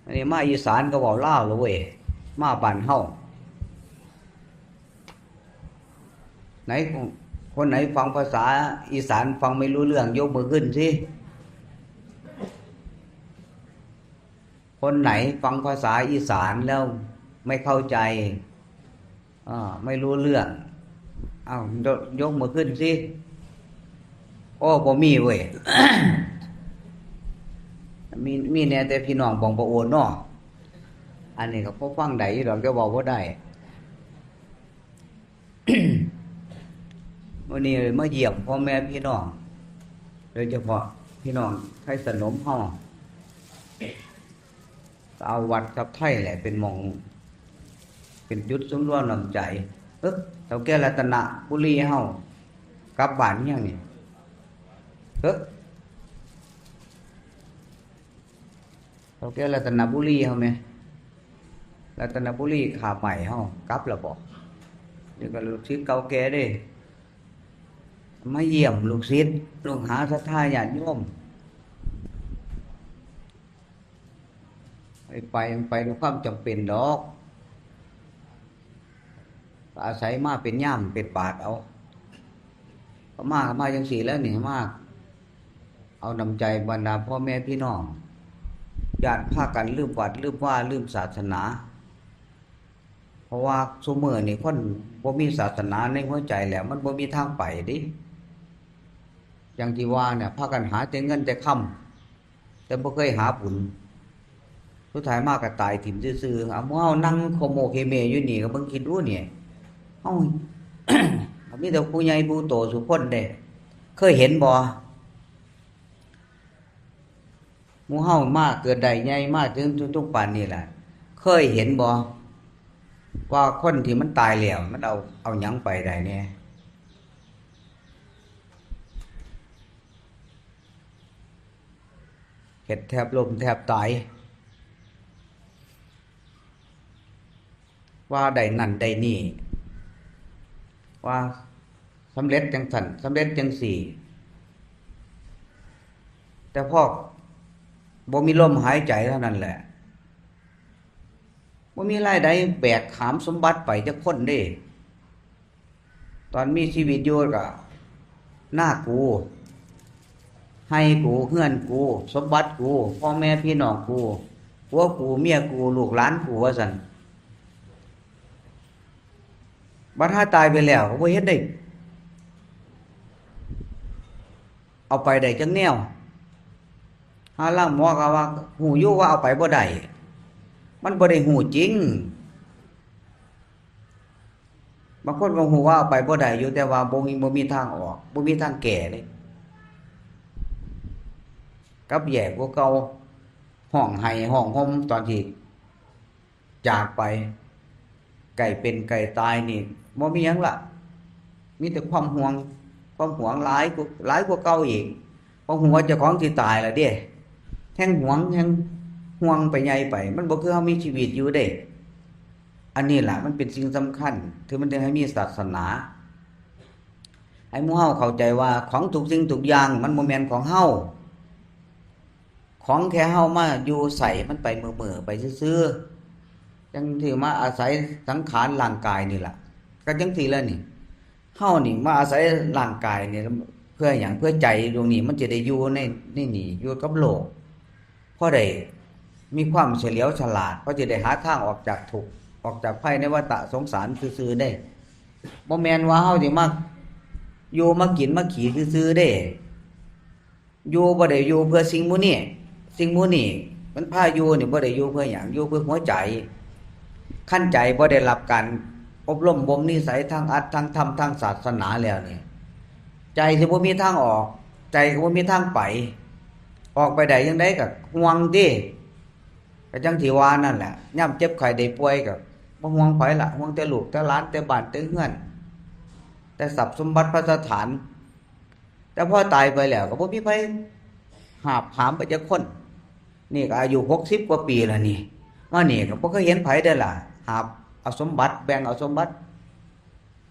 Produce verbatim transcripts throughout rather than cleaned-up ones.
อันนี้มาอีสานก็เว้าลาวแล้วเว้ย มาบ้านเฮา ไหน คนไหนฟังภาษาอีสานฟังไม่รู้เรื่อง ยกมือขึ้นสิ คนไหนฟังภาษาอีสานแล้วไม่เข้าใจ อ่า ไม่รู้เรื่อง เอา ยก ยกมือขึ้นสิ โอ้ บ่มีเว้ย มี มีแน่แต่พี่น้องบางปะโอนเนาะ อันนี้ก็พอฟังได้อยู่ดอก แต่เว้าบ่ได้ มื้อนี้มาเยี่ยมพ่อแม่พี่น้อง โดยเฉพาะพี่น้องไทยสนมเฮา ก็เอาวัดกับไทยแหละเป็นหม่อง เป็นจุดศูนย์รวมน้ำใจ เอิ๊ะ เฒ่าแก่รัตนบุรีเฮา กลับบ้านยังนี่ เอิ๊ะ เฒ่าแก่รัตนบุรีเฮาแหม รัตนบุรีขาใหม่เฮา กลับแล้วบ่ นี่ก็ลูกศิษย์เก่าแก่เด้ มาเยี่ยมลูกศิษย์ ลูกหาศรัทธาญาติโยม ไป ไป ไปด้วยความจำเป็นดอก ก็อาศัยมาเป็นยามเป็นบาตรเอา ก็มา ก็มาจังซี่แหล้วนี่ มาเอาน้ำใจบรรดาพ่อแม่พี่น้อง ย้านพากันลืมวัดลืมวาลืมศาสนา เพราะว่าซุมื้อนี่คนบ่มีศาสนาในหัวใจแล้ว มันบ่มีทางไปเด้ อย่างที่ว่าเนี่ย พากันหาแต่เงินแต่คำ แต่บ่เคยหาบุญ สุดท้ายมาก็ตายถิ่มซื่อๆ เอาหมู่เฮานั่งโคโมเคเมอยู่นี่ก็เบิ่งคิดดูเนี่ย เฮา มีแต่ผู้ใหญ่ผู้โตซุคนเด้ เคยเห็นบ่ หมู่เฮามาเกิดได้ใหญ่มาถึงทุกๆปานนี้ล่ะ เคยเห็นบ่ ว่าคนที่มันตายแล้ว มันเอา เอาหยังไปได้แหน่ เฮ็ดแทบล้มแทบตาย ว่าได้นั่นได้นี่ ว่าสำเร็จจังซั่น สำเร็จจังซี่ แต่พอบ่มีลมหายใจเท่านั้นแหละ บ่มีรายได้แบกหามสมบัติไปจักคนเด้ ตอนมีชีวิตอยู่ก็ นากู ไฮ่กู เฮือนกู สมบัติกู พ่อแม่พี่น้องกู ผัวกู เมียกู ลูกหลานกู ว่าซั่น บัดหาตายไปแล้วก็บ่เห็นได้ เอาไปได้จักแนว หาลางหมอก็ว่า ฮู้อยู่ว่าเอาไปบ่ได้ มันบ่ได้ฮู้จริง บางคนก็ฮู้ว่าเอาไปบ่ได้อยู่ แต่ว่าบ่มี บ่มีทางออก บ่มีทางแก้เลย กลับแย่กว่าเก่า ฮ้องไห้ฮ้องห่มตอนที่จากไป ใกล้เป็นใกล้ตายนี่ บ่มีหยังละ มีแต่ความห่วง ความห่วงหลายกว่า หลายกว่าเก่าอีก เพราะฮู้ว่าเจ้าของสิตายแล้วเด้ แฮ่งหวง แฮ่งห่วงไปใหญ่ไป มันบ่คือเฮามีชีวิตอยู่เด้ อันนี้ล่ะมันเป็นสิ่งสำคัญ ที่มันถึงให้มีศาสนา ให้หมู่เฮาเข้าใจว่าของทุกสิ่งทุกอย่างมันบ่แม่นของเฮา ของแค่เฮามาอยู่ใส่มันไปมื้อๆไปซื่อๆ จังที่มาอาศัยสังขารร่างกายนี่ล่ะ ก็จังซี่แหละนี่ เฮานี่มาอาศัยร่างกายนี่ เพื่อหยัง เพื่อใจดวงนี้มันจะได้อยู่ใน ในนี่ อยู่กับโลก พอได้มีความเฉลียวฉลาด พอจะได้หาทางออกจากทุกข์ ออกจากภัยในวัฏสงสารซื่อๆเด้ บ่แม่นว่าเฮาสิมาอยู่มากินมาขี่ซื่อๆเด้ อยู่บ่ได้อยู่เพื่อสิ่งหมู่นี้ สิ่งหมู่นี้มันพาอยู่นี่บ่ได้อยู่เพื่อหยัง อยู่เพื่อหัวใจ คันใจบ่ได้รับการอบรมบ่มนิสัยทางอัตถะทางธรรมทางศาสนาแล้วนี่ ใจสิบ่มีทางออก ใจก็บ่มีทางไป ออกไปได้จั่งใดก็ห่วงติ ก็จั่งที่ว่านั่นแหละ ยามเจ็บไข้ได้ป่วยก็บ่ห่วงไผละ ห่วงแต่ลูกแต่หลาน แต่บ้านแต่เฮือน แต่ทรัพย์สมบัติภัสถาน แต่พอตายไปแล้วก็บ่มีไผหาบหามไปจักคน นี่ก็อายุหกสิบกว่าปีแล้วนี่ มานี่ก็บ่เคยเห็นไผเด้อล่ะ หาบเอาสมบัติ แบ่งเอาสมบัติ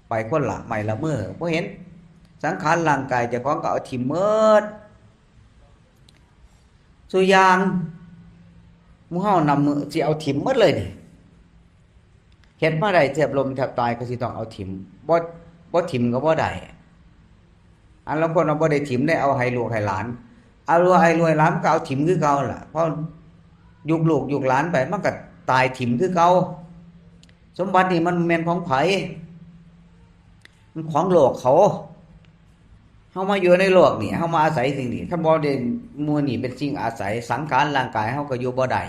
ไปคนละไม้ละมือ บ่เห็น สังขารร่างกายเจ้าของก็เอาถิ่มหมด ซุอย่าง หมู่เฮานับมื้อสิเอาถิ่มหมดเลยนี่ เฮ็ดมาได้แทบล้มแทบตายก็สิต้องเอาถิ่ม บ่ บ่ถิ่มก็บ่ได้ อันลางคนว่าบ่ได้ถิ่มได้ เอาให้ลูกให้หลาน เอาลูกให้ลูกให้หลานมันก็เอาถิ่มคือเก่าล่ะ เพราะยุคลูกยุคหลานไปมันก็ตายถิ่มคือเก่า สมบัตินี่มันแม่นของไผ มันของโลกเขา เฮามาอยู่ในโลกนี่ เฮามาอาศัยสิ่งนี้ คันบ่ได้หมู่นี่เป็นสิ่งอาศัย สังขารร่างกายเฮาก็อยู่บ่ได้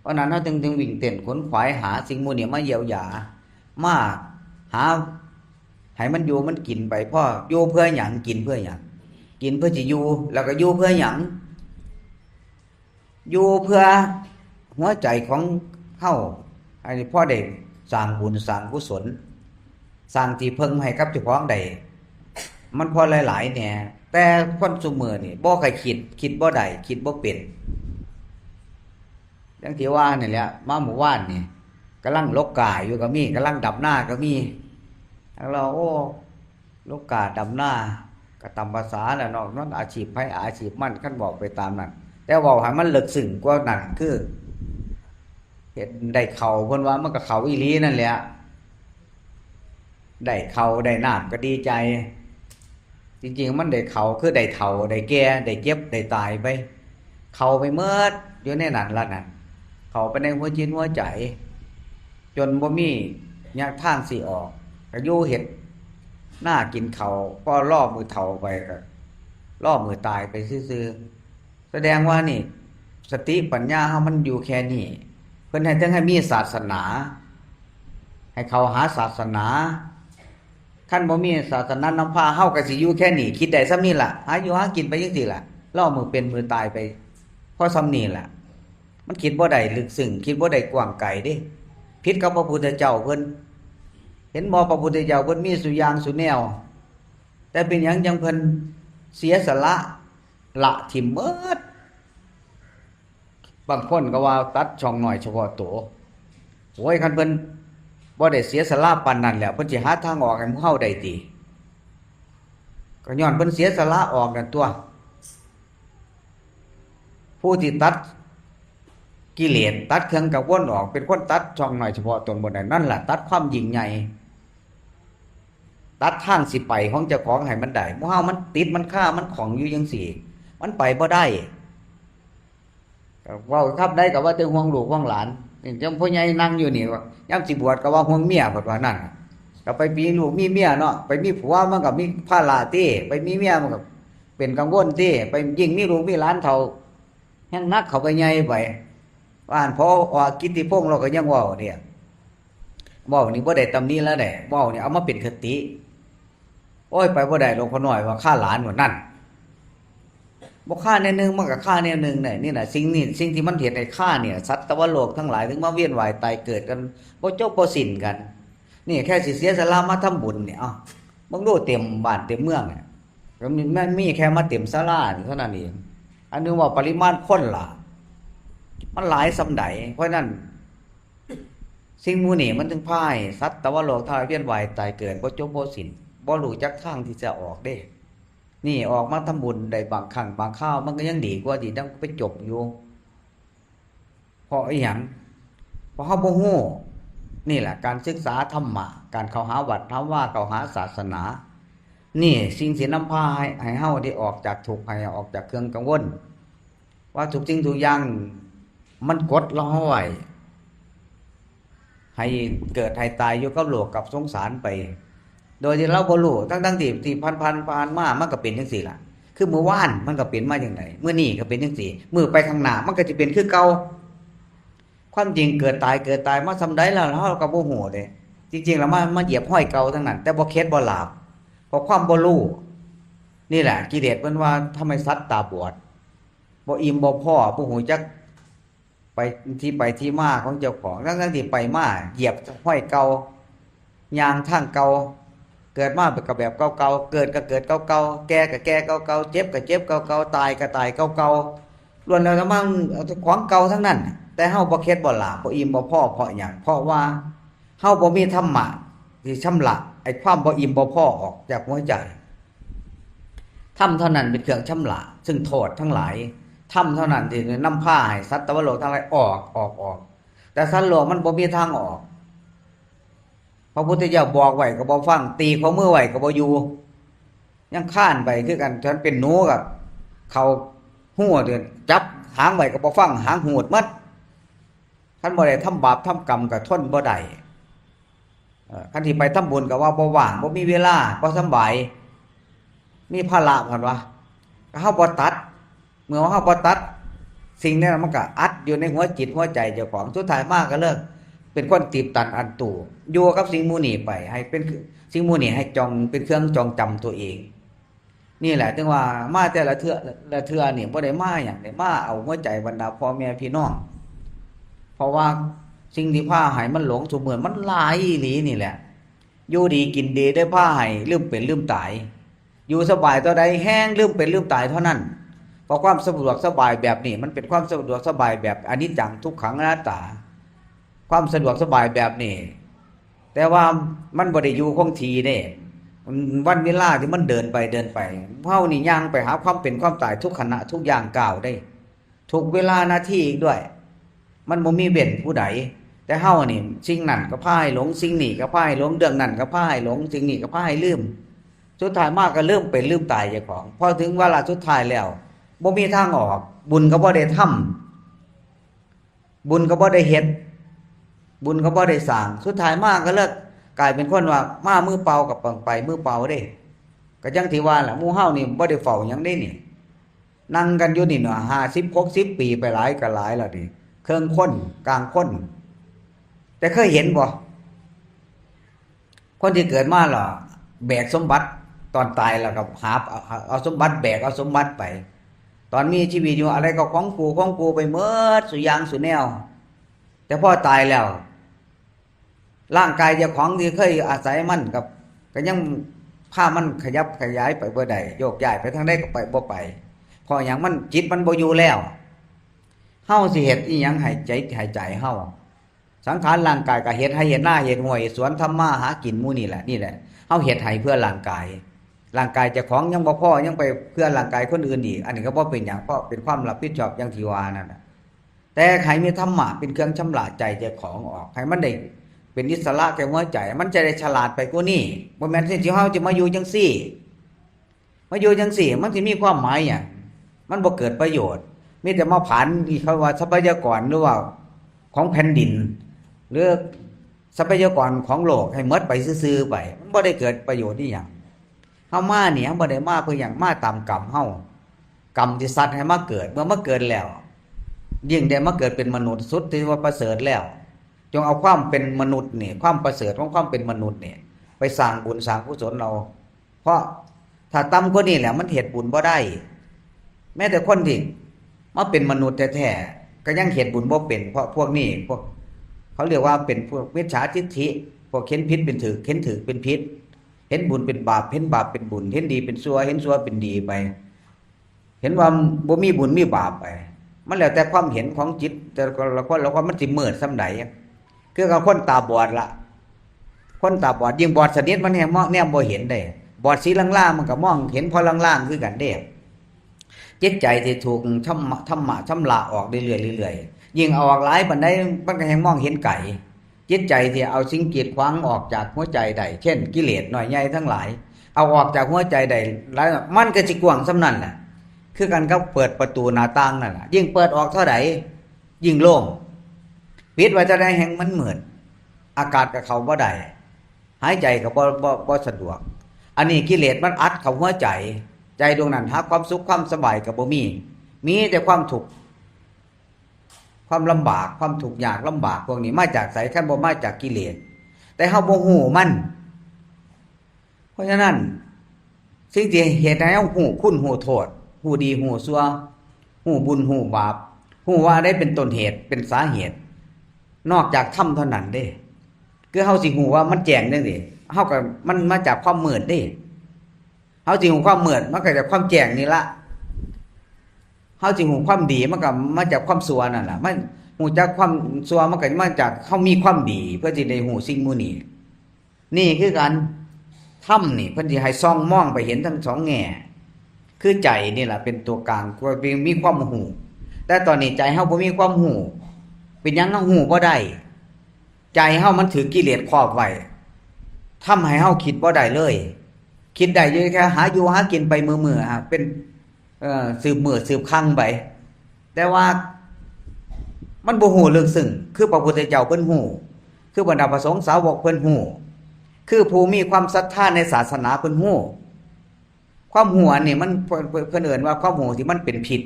เพราะนั้นเฮาจึง จึงวิ่งเต้นขนขวายหาสิ่งหมู่นี้มาเยียวยา มาหาให้มันอยู่มันกินไป พออยู่เพื่อหยัง กินเพื่อหยัง กินเพื่อสิอยู่ แล้วก็อยู่เพื่อหยัง อยู่เพื่อหัวใจของเฮา อันนี้พอได้สร้างบุญสร้างกุศล สร้างที่เพิ่งให้กับเจ้าของได้ มันพอหลายๆแหน่ แต่คนซุมื้อนี่บ่ค่อยคิด คิดบ่ได้ คิดบ่เป็น อย่างที่ว่านี่แหละ มาเมื่อวานนี่ กำลังลกก้าอยู่ก็มี กำลังดำนาก็มี แล้วเรา โอ้ ลกก้าดำนา ก็ตามภาษาแหละเนาะ มันอาชีพไผอาชีพมัน คันเว้าไปตามนั้น แต่เว้าให้มันลึกซึ้งกว่านั้น คือ เฮ็ดได้เข้า เพิ่นว่ามันก็เข้าอีหลีนั่นแหละ ได้เข้าได้น้ำก็ดีใจ จริงๆ มันได้เข้าคือได้เฒ่า ได้แก่ ได้เจ็บ ได้ตายไป เข้าไปหมดอยู่ในนั้นละนั่น เข้าไปในหัวจิตหัวใจ จนบ่มีหนทางสิออก ก็อยู่เฮ็ดนากินข้าว พอรอมื้อเฒ่าไปก็รอมื้อตายไปซื่อๆ แสดงว่านี่ สติปัญญาเฮามันอยู่แค่นี้ เพิ่นให้ จั่งให้มีศาสนา ให้เข้าหาศาสนา คันบ่มีศาสนานำพา เฮาก็สิอยู่แค่นี้ คิดได้ส่ำนี้ล่ะ หาอยู่หากินไปจั่งซี้ล่ะ รอมื้อเป็นมื้อตายไป พอส่ำนี้ล่ะ มันคิดบ่ได้ลึกซึ้ง คิดบ่ได้กว้างไกลเด้ ผิดกับพระพุทธเจ้าเพิ่น เห็นบ่ พระพุทธเจ้าเพิ่นมีซุอย่างซุแนว แต่เป็นหยังจั่งเพิ่นเสียสละละถิ่มหมด บางคนก็ว่าตัดช่องน้อยเฉพาะตัว โอ้ย คันเพิ่นบ่ได้เสียสละปานนั้นแล้ว เพิ่นสิหาทางออกให้หมู่เฮาได้ติ ก็ย้อนเพิ่นเสียสละออกนั่นตัว ผู้ที่ตัดกิเลส ตัดเครื่องกังวลออก เป็นคนตัดช่องน้อยเฉพาะตนบ่ได้ นั่นล่ะตัดความยิ่งใหญ่ ตัดทางสิไปของเจ้าของให้มันได้ หมู่เฮามันติดมันคามันข้องอยู่จั่งซี้ มันไปบ่ได้ ก็เว้าคำใดก็ว่าแต่ห่วงลูกห่วงหลาน นี่จั่งพ่อใหญ่นั่งอยู่นี่ ว่ายามสิบวชก็ว่าห่วงเมีย เพิ่นว่านั่น ก็ไปมีลูกมีเมียเนาะ ไปมีผัวมันก็มีภาระติ ไปมีเมียมันก็เป็นกังวลติ ไปยิ่งมีลูกมีหลานเฒ่า แฮ่งหนักเข้าไปใหญ่ไป ว่าหั่น พอออกกิตติพงษ์เราก็ยังเว้าเนี่ย เว้านี่บ่ได้ตำหนิแล้วเด้ เว้านี่เอามาเป็นคติ โอ้ย ไปบ่ได้หลวงพ่อน้อยว่าฆ่าหลานว่านั่น บ่ฆ่าแนวหนึ่งมันก็ฆ่าแนวหนึ่งได้ นี่น่ะ สิ่งนี้ สิ่งที่มันเฮ็ดให้ฆ่าเนี่ย สัตว์ตวโลกทั้งหลายถึงมาเวียนว่ายตายเกิดกัน บ่จบบ่สิ้นกัน นี่แค่สิเสียสละมาทำบุญเนี่ย เอ้า เบิ่งดูเต็มบ้านเต็มเมืองเนี่ย ก็มี มันมีแค่มาเต็มศาลานี่เท่านั้นเอง อันนึงว่าปริมาณคนล่ะ มันหลายส่ำใด เพราะฉะนั้น สิ่งหมู่นี้มันถึงพาให้สัตว์ตวโลกทั้งหลายเวียนว่ายตายเกิด บ่จบบ่สิ้น บ่รู้จักทางที่จะออกเด้ นี่ออกมาทำบุญได้บางครั้งบางคราว มันก็ยังดีกว่าที่ต้องไปจมอยู่ เพราะอีหยัง เพราะเฮาบ่ฮู้ นี่แหละการศึกษาธรรมะ การเข้าหาวัดหาว่า เข้าหาศาสนา นี่สิ่งสินำพาให้ ให้เฮาได้ออกจากทุกข์ ให้ออกจากเครื่องกังวล ว่าทุกสิ่งทุกอย่างมันกดเราเฮาไว้ ให้เกิดให้ตายอยู่กับโลกกับสงสารไป โดยที่เราบ่รู้ ทั้งๆที่ ที่ผ่านๆ ผ่านมามันก็เป็นจั่งซี้ล่ะ คือมื้อวานมันก็เป็นมาจั่งใด มื้อนี้ก็เป็นจั่งซี้ มื้อไปข้างหน้ามันก็สิเป็นคือเก่า ความจริงเกิดตาย เกิดตายมาส่ำใดแล้ว เราก็บ่ฮู้เด้ จริงๆ แล้วมา มาเหยียบฮอยเก่าทั้งนั้น แต่บ่เข็ดบ่หลาบ เพราะความบ่รู้ นี่แหละกิเลสเพิ่นว่าทำให้สัตว์ตาบอด บ่อิ่มบ่พอ บ่ฮู้จักไปที่ไปที่มาของเจ้าของ ทั้งๆที่ไปมาเหยียบฮอยเก่า ย่างทางเก่า เกิดมาก็แบบเก่าๆ เกิดก็เกิดเก่าๆ แก่ก็แก่เก่าๆ เจ็บก็เจ็บเก่าๆ ตายก็ตายเก่าๆ ล้วนแล้วแต่มันของเก่าทั้งนั้น แต่เฮาบ่เข็ดบ่หลาบ บ่อิ่มบ่พอ เพราะหยัง เพราะว่าเฮาบ่มีธรรมะที่ชำระไอ้ความบ่อิ่มบ่พอออกจากหัวใจ ธรรมเท่านั้นเป็นเครื่องชำระซึ่งโทษทั้งหลาย ธรรมเท่านั้นที่นำพาให้สัตว์ตวโลกทั้งหลายออก ออก ออก แต่สัตว์โลกมันบ่มีทางออก พระพุทธเจ้าบอกไว้ก็บ่ฟัง ตีข้อมือไว้ก็บ่อยู่ ยังคานไปคือกัน ฉันเป็นหนูกับเขาหัวเดือนจับหางไว้ก็บ่ฟัง หางหูดหมด คันบ่ได้ทำบาปทำกรรมก็ทนบ่ได้ เอ่อ คันที่ไปทำบุญก็ว่าบ่ว่าง บ่มีเวลา บ่สำบาย มีภาระกันวะ ก็เฮาบ่ตัด เมื่อเฮาบ่ตัด สิ่งนี้มันก็อัดอยู่ในหัวจิตหัวใจเจ้าของ สุดท้ายมาก็เลิก เป็นคนตีบตันอันตู อยู่กับสิ่งหมู่นี้ไป ให้เป็นสิ่งหมู่นี้ให้จอง เป็นเครื่องจองจำตัวเอง นี่แหละถึงว่ามาแต่ละเทื่อละเทื่อนี่บ่ได้มาหยัง ได้มาเอาหัวใจบรรดาพ่อแม่พี่น้อง เพราะว่าสิ่งที่พาให้มันหลงซุมื้อมันหลายอีหลีนี่แหละ อยู่ดีกินดีได้พาให้ลืมเป็นลืมตาย อยู่สบายเท่าใดแฮ่งลืมเป็นลืมตายเท่านั้น เพราะความสะดวกสบายแบบนี้มันเป็นความสะดวกสบายแบบอนิจจังทุกขังอนัตตา ความสะดวกสบายแบบนี้ แต่ว่ามันบ่ได้อยู่คงที่เด้ วันเวลาที่มันเดินไปเดินไป เฮานี่ย่างไปหาความเป็นความตายทุกขณะทุกย่างก้าวเด้ ทุกเวลานาทีอีกด้วย มันบ่มีเว้นผู้ใด แต่เฮานี่สิ่งนั้นก็พาให้หลง สิ่งนี้ก็พาให้หลง เรื่องนั้นก็พาให้หลง สิ่งนี้ก็พาให้ลืม สุดท้ายมาก็ลืมเป็นลืมตายเจ้าของ พอถึงวาระสุดท้ายแล้ว บ่มีทางออก บุญก็บ่ได้ทำ บุญก็บ่ได้เฮ็ด บุญก็บ่ได้สร้าง สุดท้ายมาก็เลิก กลายเป็นคนว่ามามือเปล่ากับไปมือเปล่าเด้ ก็จั่งที่ว่าล่ะ หมู่เฮานี่บ่ได้เฝ้าหยังเด้นี่ นั่งกันอยู่นี่เนาะ ห้าสิบ หกสิบ ปีไปหลายก็หลายแล้วนี่ เครื่องคน กลางคน แต่เคยเห็นบ่ คนที่เกิดมาแล้วแบกสมบัติ ตอนตายแล้วก็หาบ เอา เอาสมบัติ แบกเอาสมบัติไป ตอนมีชีวิตอยู่อะไรก็ของกู ของกูไปหมด สุอย่างสุแนว แต่พอตายแล้ว ร่างกายเจ้าของที่เคยอาศัยมันกับ ก็ยังพามันขยับขยายไปบ่ได้ โยกย้ายไปทางใดก็ไปบ่ไป เพราะหยัง มันจิตมันบ่อยู่แล้ว เฮาสิเฮ็ดอีหยังให้ใจ ให้ใจเฮา สังขารร่างกายก็เฮ็ดไฮ่เฮ็ดนา เฮ็ดห้วยเฮ็ดสวน ทำมาหากินหมู่นี่แหละ นี่แหละ เฮาเฮ็ดให้เพื่อร่างกาย ร่างกายเจ้าของยังบ่พอ ยังไปเพื่อร่างกายคนอื่นอีก อันนี้ก็บ่เป็นหยัง เพราะเป็นความรับผิดชอบอย่างที่ว่านั่นน่ะ แต่ให้มีธรรมะเป็นเครื่องชำระใจเจ้าของออก ให้มันได้เป็นอิสระแก่หัวใจ มันจะได้ฉลาดไปกว่านี้ บ่แม่นที่เฮาจะมาอยู่จังซี่ มาอยู่จังซี่ มันสิมีความหมายหยัง มันบ่เกิดประโยชน์ มีแต่มาผลาญ นี่เขาว่าทรัพยากรหรือว่าของแผ่นดิน หรือทรัพยากรของโลกให้หมดไปซื่อๆไป มันบ่ได้เกิดประโยชน์อีหยัง เฮามานี่ เฮาบ่ได้มาเพื่อหยัง มาตามกรรมเฮา กรรมที่สัตว์ให้มาเกิด เมื่อมาเกิดแล้ว ยิ่งได้มาเกิดเป็นมนุษย์ สุดที่ว่าประเสริฐแล้ว จงเอาความเป็นมนุษย์นี่ ความประเสริฐของความเป็นมนุษย์นี่ ไปสร้างบุญสร้างกุศลเอา เพราะถ้าต่ำกว่านี้แล้วมันเฮ็ดบุญบ่ได้ แม้แต่คนที่มาเป็นมนุษย์แท้ๆ ก็ยังเฮ็ดบุญบ่เป็น เพราะพวกนี้ พวกเขาเรียกว่าเป็นพวกมิจฉาทิฏฐิ พวกเห็นผิดเป็นถูก เห็นถูกเป็นผิด เห็นบุญเป็นบาป เห็นบาปเป็นบุญ เห็นดีเป็นชั่ว เห็นชั่วเป็นดีไป เห็นว่าบ่มีบุญมีบาปไป มันแล้วแต่ความเห็นของจิตแต่ละคน ละคนมันสิมืดส่ำใด คือกับคนตาบอดละ คนตาบอด ยิ่งบอดสนิทมันแฮงมองแนมบ่เห็นเด้ บอดสีลางๆ มันก็มองเห็นพอลางๆ คือกันเด้ จิตใจที่ถูกธรรมะ ธรรมะชำระออกเรื่อยๆ เรื่อยๆ ยิ่งเอาออกหลายปานใด มันก็แฮงมองเห็นไกล จิตใจที่เอาสิ่งกีดขวางออกจากหัวใจได้ เช่น กิเลสน้อยใหญ่ทั้งหลาย เอาออกจากหัวใจได้แล้ว มันก็สิกว้างส่ำนั้นแหละ คือกันกับเปิดประตูหน้าต่างนั่นล่ะ ยิ่งเปิดออกเท่าใด ยิ่งโล่ง ปิดไว้เท่าใดแฮงมันมืด อากาศก็เข้าบ่ได้ หายใจก็บ่ บ่ บ่สะดวก อันนี้กิเลสมันอัดเข้าหัวใจ ใจดวงนั้นหาความสุขความสบายก็บ่มี มีแต่ความทุกข์ ความลำบาก ความทุกข์ยากลำบากพวกนี้มาจากไส คันบ่มาจากกิเลส แต่เฮาบ่ฮู้มัน เพราะฉะนั้น สิ่งที่เฮ็ดให้เฮาฮู้คุณฮู้โทษ ฮู้ดีฮู้ชั่ว ฮู้บุญฮู้บาป ฮู้ว่าอันใดเป็นต้นเหตุ เป็นสาเหตุ นอกจากธรรมเท่านั้นเด้ คือเฮาสิฮู้ว่ามันแจ้งจั่งซี้ เฮาก็ มันมาจากความมืดเด้ เฮาสิฮู้ความมืด มันก็จากความแจ้งนี่ละ เฮาสิฮู้ความดี มันก็มาจากความชั่วนั่นล่ะ มันฮู้จักความชั่ว มันก็มาจากเฮามีความดี เพื่อสิได้ฮู้สิ่งหมู่นี้ นี่คือการ ธรรมนี่เพิ่นสิให้ส่องมองไปเห็นทั้งสองแง่ เค คือใจนี่แหละเป็นตัวกลาง ก็มีความฮู้ แต่ตอนนี้ใจเฮาบ่มีความฮู้ เป็นหยังเฮาฮู้บ่ได้ ใจเฮามันถือกิเลสครอบไว้ ทำให้เฮาคิดบ่ได้เลย คิดได้อยู่แค่หาอยู่หากินไปมื้อๆ ฮะ เป็น เอ่อ สืบมื้อสืบค่ำไป แต่ว่า มันบ่ฮู้ลึกซึ้ง คือพระพุทธเจ้าเพิ่นฮู้ คือบรรดาพระสงฆ์สาวกเพิ่นฮู้ คือผู้มีความศรัทธาในศาสนาเพิ่นฮู้ ความฮู้อันนี้มัน เพิ่น เพิ่น เพิ่นเอิ้นว่าความฮู้ที่มันเป็นพิษ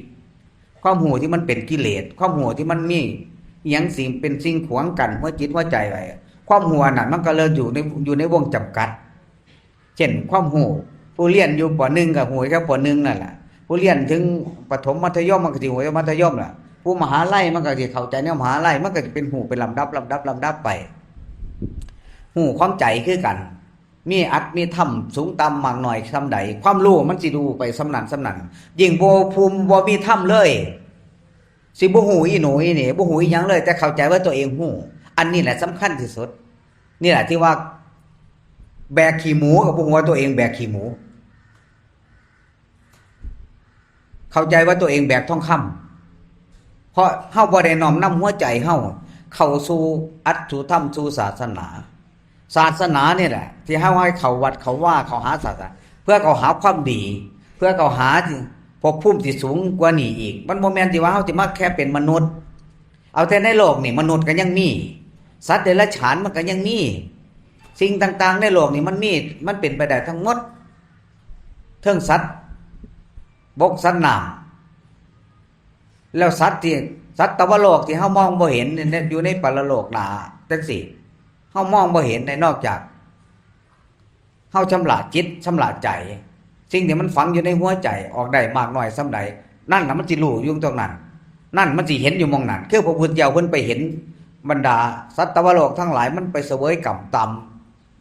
ความฮู้ที่มันเป็นกิเลส ความฮู้ที่มันมีอิหยังสิ่งเป็นสิ่งขวางกั้นหัวจิตหัวใจไว้ ความฮู้อันนั้นมันก็เลยอยู่ใน อยู่ในวงจำกัด เช่น ความฮู้ ผู้เรียนอยู่ ป.หนึ่ง ก็ฮู้แค่ ป.หนึ่ง นั่นแหละ ผู้เรียนถึงประถมมัธยมมันก็สิฮู้แค่มัธยมล่ะ ผู้มหาลัยมันก็สิเข้าใจแนวมหาลัย มันก็สิเป็นฮู้เป็นลำดับ ลำดับ ลำดับไป ฮู้ของใจคือกัน มีอัตมีธรรมสูงต่ำมากน้อยส่ำใด ความรู้มันสิรู้ไปส่ำนั้นส่ำนั้น ยิ่งบ่ ภูมิบ่มีธรรมเลย สิบ่ฮู้อีหนูอีเหน่ บ่ฮู้อีหยังเลย แต่เข้าใจว่าตัวเองฮู้ อันนี้แหละสำคัญที่สุด นี่แหละที่ว่า แบกขี้หมูก็บ่ฮู้ว่าตัวเองแบกขี้หมู เข้าใจว่าตัวเองแบกทองคำ เพราะเฮาบ่ได้น้อมนำหัวใจเฮาเข้าสู่อัตสู่ธรรมสู่ศาสนา ศาสนานี่แหละ ที่เฮาให้เข้าวัดเข้าวาเข้าหาศาสนา เพื่อเข้าหาความดี เพื่อเข้าหาที่ภพภูมิที่สูงกว่านี้อีก มันบ่แม่นที่ว่าเฮาสิมาแค่เป็นมนุษย์ เอาแต่ในโลกนี่มนุษย์ก็ยังมี สัตว์เดรัจฉานมันก็ยังมี สิ่งต่างๆในโลกนี่มันมี มันเป็นไปได้ทั้งหมด เทิงสัตว์บกสัตว์น้ำ แล้วสัตว์ที่ สัตวโลกที่เฮามองบ่เห็นเนี่ย อยู่ในปรโลกหน้าจังซี้ เฮามองบ่เห็นได้นอกจาก เฮาชำระจิตชำระใจ สิ่งที่มันฝังอยู่ในหัวใจออกได้มากน้อยส่ำใด นั่นน่ะมันสิรู้อยู่ตรงนั้น นั่นมันสิเห็นอยู่หม่องนั้น คือพระพุทธเจ้าเพิ่นไปเห็นบรรดาสัตวโลกทั้งหลายมันไปเสวยกรรมตาม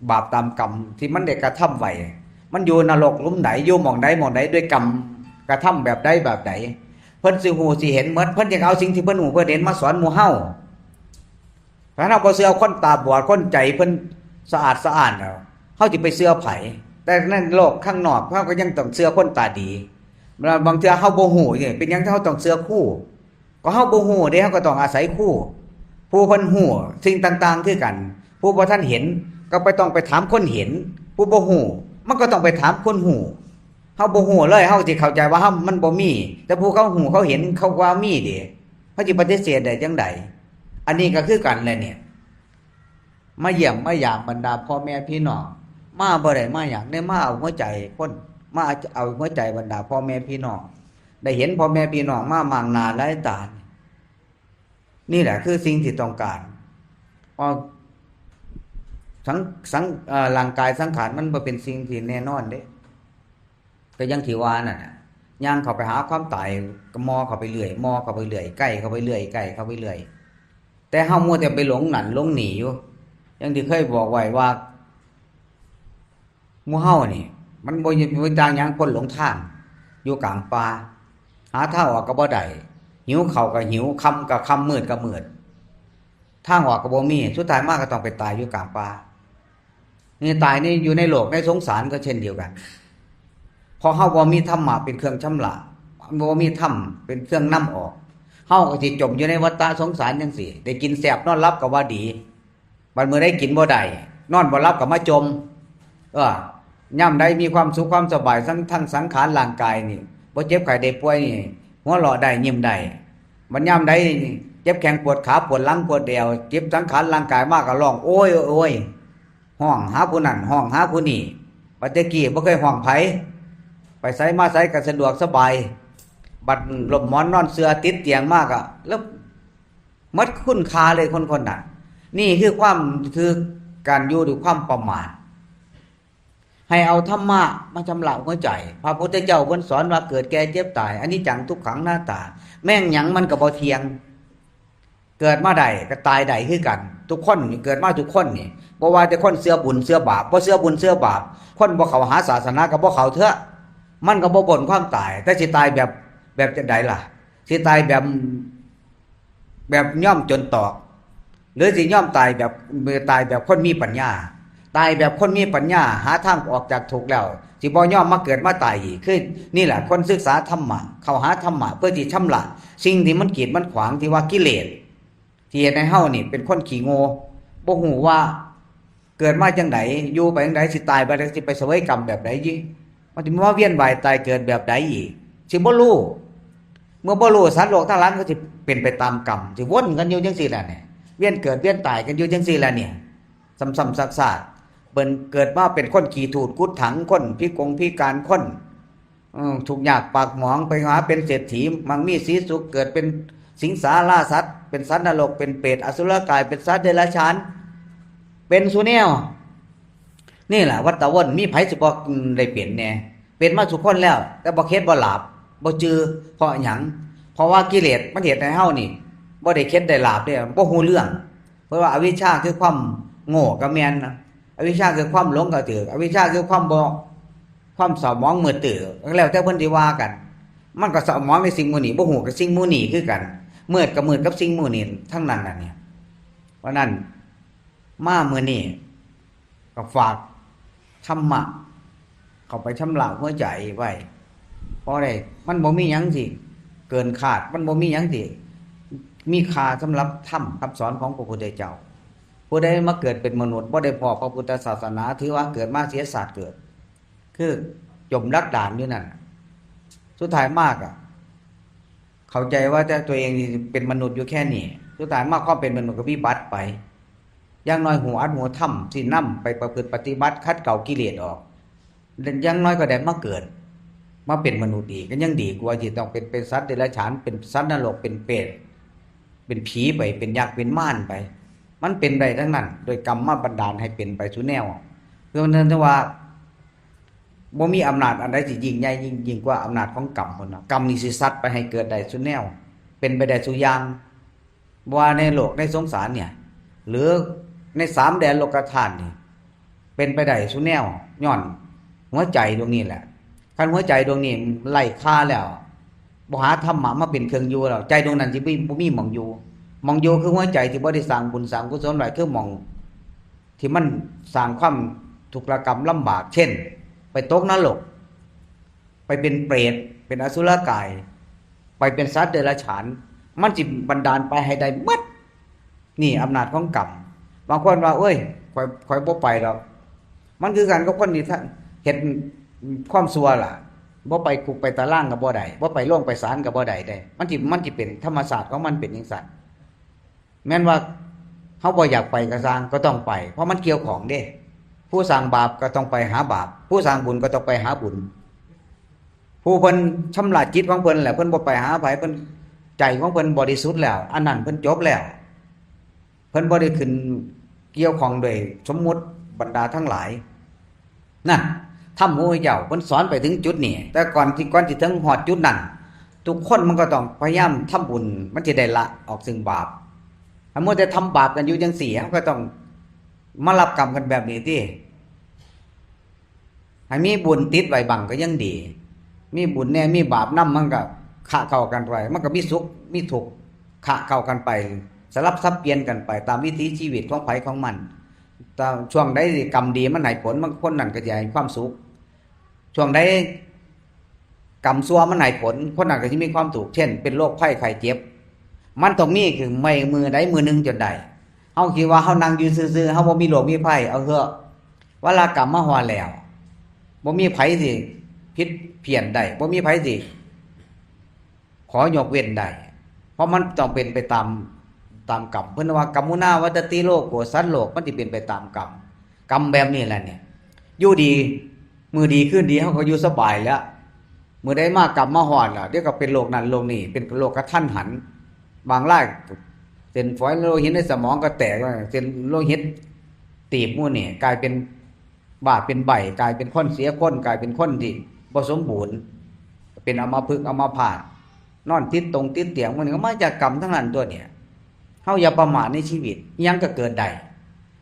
บาปตามกรรมที่มันได้กระทำไว้ มันอยู่นรกหลุมใด อยู่หม่องใดหม่องใด ด้วยกรรมกระทำแบบใดแบบใด เพิ่นสิฮู้สิเห็นหมด เพิ่นจึงเอาสิ่งที่เพิ่นฮู้เพิ่นเห็นมาสอนหมู่เฮา ถ้าเฮาบ่เชื่อคนตาบอด คนใจเพิ่นสะอาดสะอ้านแล้ว เฮาสิไปเชื่อไผ แต่ในโลกข้างนอกเฮาก็ยังต้องเชื่อคนตาดี บางเทื่อเฮาบ่ฮู้นี่ เป็นหยังเฮาต้องเชื่อครู ก็เฮาบ่ฮู้เด้ เฮาก็ต้องอาศัยครู ผู้เพิ่นฮู้สิ่งต่างๆคือกัน ผู้บ่ทันเห็นก็ไปต้องไปถามคนเห็น ผู้บ่ฮู้มันก็ต้องไปถามคนฮู้ เฮาบ่ฮู้เลย เฮาสิเข้าใจว่าเฮา มันบ่มี แต่ผู้เขาฮู้เขาเห็นเขาว่ามีเด้ เฮาสิปฏิเสธได้จั่งใด อันนี้ก็คือกันแหละเนี่ย มาเยี่ยมมายามบรรดาพ่อแม่พี่น้อง มาบ่ได้มาหยังเด้ มาเอาหัวใจคน มาเอาหัวใจบรรดาพ่อแม่พี่น้อง ได้เห็นพ่อแม่พี่น้องมามั่งหน้าหลายตา นี่แหละคือสิ่งที่ต้องการ เพราะสัง สัง เอ่อ ร่างกายสังขารมันบ่เป็นสิ่งที่แน่นอนเด้ ก็อย่างที่ว่านั่นน่ะ ย่างเข้าไปหาความตาย ก็มอเข้าไปเรื่อย มอเข้าไปเรื่อย ใกล้เข้าไปเรื่อย ใกล้เข้าไปเรื่อย แต่เฮามัวแต่ไปหลงนั่นหลงนี่อยู่ อย่างที่เคยบอกไว้ว่า หมู่เฮานี่ มันบ่ บ่ต่างหยังคนหลงทาง อยู่กลางป่า หาทางออกก็บ่ได้ หิวข้าวก็หิว ค่ำก็ค่ำ มืดก็มืด ทางออกก็บ่มี สุดท้ายมาก็ต้องไปตายอยู่กลางป่า นี่ตายนี่อยู่ในโลกในสงสารก็เช่นเดียวกัน เพราะเฮาบ่มีธรรมะเป็นเครื่องชำระ บ่มีธรรมเป็นเครื่องนำออก เฮาก็สิจมอยู่ในวัฏฏะสงสารจั่งซี้ ได้กินแซ่บนอนหลับก็ว่าดี บัดมื้อใดกินบ่ได้ นอนบ่หลับก็มาจม เออ ยามใดมีความสุขความสบาย ทั้ง ทั้งสังขารร่างกายนี่ บ่เจ็บไข้ได้ป่วยนี่ หัวเราะได้ยิ้มได้ บัดยามใดเจ็บแข้งปวดขาปวดหลังปวดแอว เจ็บสังขารร่างกายมาก็ร้องโอยโอย ฮ้องหาผู้นั้น ฮ้องหาผู้นี้ บัดแต่กี้บ่เคยฮ้องไผ ไปไสมาไสก็สะดวกสบาย บัดล้มหมอนนอนเสื่อติดเตียงมาก็ แล้วหมดคุณค่าเลยคนคนนั้น นี่คือความ คือการอยู่ด้วยความประมาท ให้เอาธรรมะมาชำระหัวใจ พระพุทธเจ้าเพิ่นสอนว่าเกิดแก่เจ็บตาย อนิจจังทุกขังอนัตตา แม่งหยังมันก็บ่เที่ยง เกิดมาได้ก็ตายได้คือกัน ทุกคนนี่เกิดมาทุกคนนี่ บ่ว่าแต่คนเชื่อบุญเชื่อบาป บ่เชื่อบุญเชื่อบาป คนบ่เข้าหาศาสนาก็บ่เข้าเถอะ มันก็บ่พ้นความตาย แต่สิตายแบบ แบบจั่งใดล่ะ สิตายแบบ แบบยอมจนตอก หรือสิยอมตายแบบ ตายแบบคนมีปัญญา ตายแบบคนมีปัญญา หาทางออกจากทุกข์แล้ว สิบ่ยอมมาเกิดมาตายอีก คือนี่แหละ คนศึกษาธรรมะ เข้าหาธรรมะ เพื่อที่ชำระสิ่งที่มันกีดมันขวาง ที่ว่ากิเลส ที่เฮ็ดให้เฮานี่เป็นคนขี้โง่ บ่ฮู้ว่าเกิดมาจั่งใด อยู่ไปจั่งใด สิตายไปแล้วสิไปเสวยกรรมแบบใด มันสิมาเวียนว่ายตายเกิดแบบใดอีก สิบ่รู้ เมื่อบ่รู้ สัตว์โลกทั้งหลายมันก็สิเป็นไปตามกรรม สิวนกันอยู่จั่งซี้ล่ะเนี่ย เวียนเกิดเวียนตายกันอยู่จั่งซี้ล่ะเนี่ย ซ้ำๆซากๆ เปิ้นเกิดมาเป็นคนขี้ถูดกุดถัง คนพิกงพิการ คน อืม ทุกข์ยากปากหมอง ไปหาเป็นเศรษฐี มั่งมีสีสุข เกิดเป็นสิงสาราสัตว์ เป็นสัตว์นรก เป็นเปรต อสุรกาย เป็นสัตว์เดรัจฉาน เป็นซุแนว นี่แหละวัฏฏะวน มีไผสิบ่ได้เป็นแน่ เป็นมาซุคนแล้ว แต่บ่เข็ดบ่หลาบ บ่จื่อ เพราะหยัง เพราะว่ากิเลสมันเฮ็ดให้เฮานี่ บ่ได้เข็ดได้หลาบเด้ บ่ฮู้เรื่อง เพราะว่าอวิชชาคือความโง่ก็แม่นนะ อวิชชาคือความหลงก็ถืก อวิชชาคือความบ่ ความเศร้าหมองมืดตื้อ แล้วแต่เพิ่นสิว่ากัน มันก็เศร้าหมองในสิ่งหมู่นี้ บ่ฮู้กับสิ่งหมู่นี้คือกัน มืดก็มืดกับสิ่งหมู่นี้ทั้งนั้นน่ะเนี่ย เพราะนั้น มามื้อนี้ก็ฝากธรรมะ เข้าไปชำระหัวใจไว้ เพราะได้ มันบ่มีหยังสิเกินคาด มันบ่มีหยังสิมีค่าสำหรับธรรมคำสอนของพระพุทธเจ้า ผู้ใดมาเกิดเป็นมนุษย์ บ่ได้พ้อพระพุทธศาสนา ถือว่าเกิดมาเสียชาติเกิด คือจมดักดานอยู่นั่น สุดท้ายมากอะ เข้าใจว่าแต่ตัวเองนี่เป็นมนุษย์อยู่แค่นี้ สุดท้ายมาความเป็นมนุษย์ก็วิบัติไป อย่างน้อยฮู้อัตฮู้ธรรม สินำไปประพฤติปฏิบัติ ขัดเกลากิเลสออก อย่างน้อยก็ได้มาเกิด มาเป็นมนุษย์อีก ก็ยังดีกว่าที่ต้องเป็น เป็นสัตว์เดรัจฉาน เป็นสัตว์นรก เป็นเปรต เป็นผีไป เป็นยักษ์ เป็นมารไป มันเป็นได้ทั้งนั้น โดยกรรมมาบันดาลให้เป็นไปซุแนว คือมันถือว่า บ่มีอำนาจอันใดสิยิ่งใหญ่ยิ่ง ยิ่งกว่าอำนาจของกรรมพุ้นนะ กรรมนี่สิซัดไปให้เกิดได้ซุแนว เป็นไปได้ซุอย่าง บ่ว่าในโลกในสงสารเนี่ย หรือในสามแดนโลกธาตุนี่ เป็นไปได้ซุแนว ย้อนหัวใจดวงนี้แหละ คันหัวใจดวงนี้ไร้ค่าแล้ว บ่หาธรรมะมาเป็นเครื่องอยู่แล้ว ใจดวงนั้นสิบ่ บ่มีหม่องอยู่ หม่องอยู่คือหัวใจที่บ่ได้สร้างบุญสร้างกุศลไว้ คือหม่อง ที่มันสร้างความทุกข์ระกำลำบาก เช่น ไปตกนรก ไปเป็นเปรต เป็นอสุรกาย ไปเป็นสัตว์เดรัจฉาน มันสิบันดาลไปให้ได้หมด นี่อำนาจของกรรม บางคนว่า เอ้ย ข้อย ข้อยบ่ไปดอก มันคือกันกับคนที่เฮ็ดความชั่วล่ะ บ่ไปคุกไปตารางก็บ่ได้ บ่ไปโรงไปศาลก็บ่ได้เด้ มันสิ มันสิเป็นธรรมชาติของมันเป็นจั่งซั้น แม้นว่าเฮาบ่อยากไปก็ซ่าง ก็ต้องไป เพราะมันเกี่ยวข้องเด้ ผู้สร้างบาปก็ต้องไปหาบาป ผู้สร้างบุญก็ต้องไปหาบุญ ผู้เพิ่นชำระจิตของเพิ่นแหละ เพิ่นบ่ไปหาไผ เพิ่น ใจของเพิ่นบริสุทธิ์แล้ว อันนั้นเพิ่นจบแล้ว เพิ่นบ่ได้ขึ้นเกี่ยวข้องโดยสมมุติบรรดาทั้งหลาย นั่น ธรรมของพระเจ้าเพิ่นสอนไปถึงจุดนี้ แต่ก่อนที่ ก่อนที่ถึงฮอดจุดนั้น ทุกคนมันก็ต้องพยายามทำบุญ มันสิได้ละออกซึ่งบาป ถ้ามัวแต่ทำบาปกันอยู่จั่งซี้ เฮาก็ต้องมารับกรรมกันแบบนี้ติ ให้มีบุญติดไว้บ้างก็ยังดี มีบุญแน่ มีบาปนำ มันก็คะเข้ากันไป มันก็มีสุข มีทุกข์ คะเข้ากันไป สลับสับเปลี่ยนกันไปตามวิถีชีวิตของไผของมัน แต่ช่วงใดที่กรรมดีมันให้ผล มัน คนนั้นก็จะให้ความสุข ช่วงใดกรรมชั่วมันให้ผล คนนั้นก็จะมีความทุกข์ เช่น เป็นโรคภัยไข้เจ็บ มันต้องมีคือไม่มื้อใดมื้อหนึ่งจนได้ เฮาคิดว่าเฮานั่งอยู่ซื่อๆ เฮาบ่มีโรคมีภัย เอาเถอะ เวลากรรมมาฮอดแล้ว บ่มีไผสิผิดเพี้ยนได้ บ่มีไผสิขอยกเว้นได้ เพราะมันต้องเป็นไปตาม ตามกรรม เพิ่นว่า กรรมุนาวัตติโลโก สัตว์โลกมันสิเป็นไปตามกรรม กรรมแบบนี้แหละเนี่ย อยู่ดี มื้อดีคืนดี เฮาก็อยู่สบายแล้ว มื้อใดมากรรมมาฮอดแล้ว เดี๋ยวก็เป็นโรคนั้นโรคนี้ เป็นโรคกระทันหัน บางรายเส้นฝอยโลหิตในสมองก็แตก เส้นโลหิตตีบหมู่นี่ กลายเป็นบ้าเป็นใบ้ กลายเป็นคนเสียคน กลายเป็นคนที่บ่สมบูรณ์ เป็นอัมพฤกษ์อัมพาต นอนติดตรงติดเตียง มันก็มาจากกรรมทั้งนั้นตัวเนี่ย เฮาอย่าประมาทในชีวิต อิหยังก็เกิดได้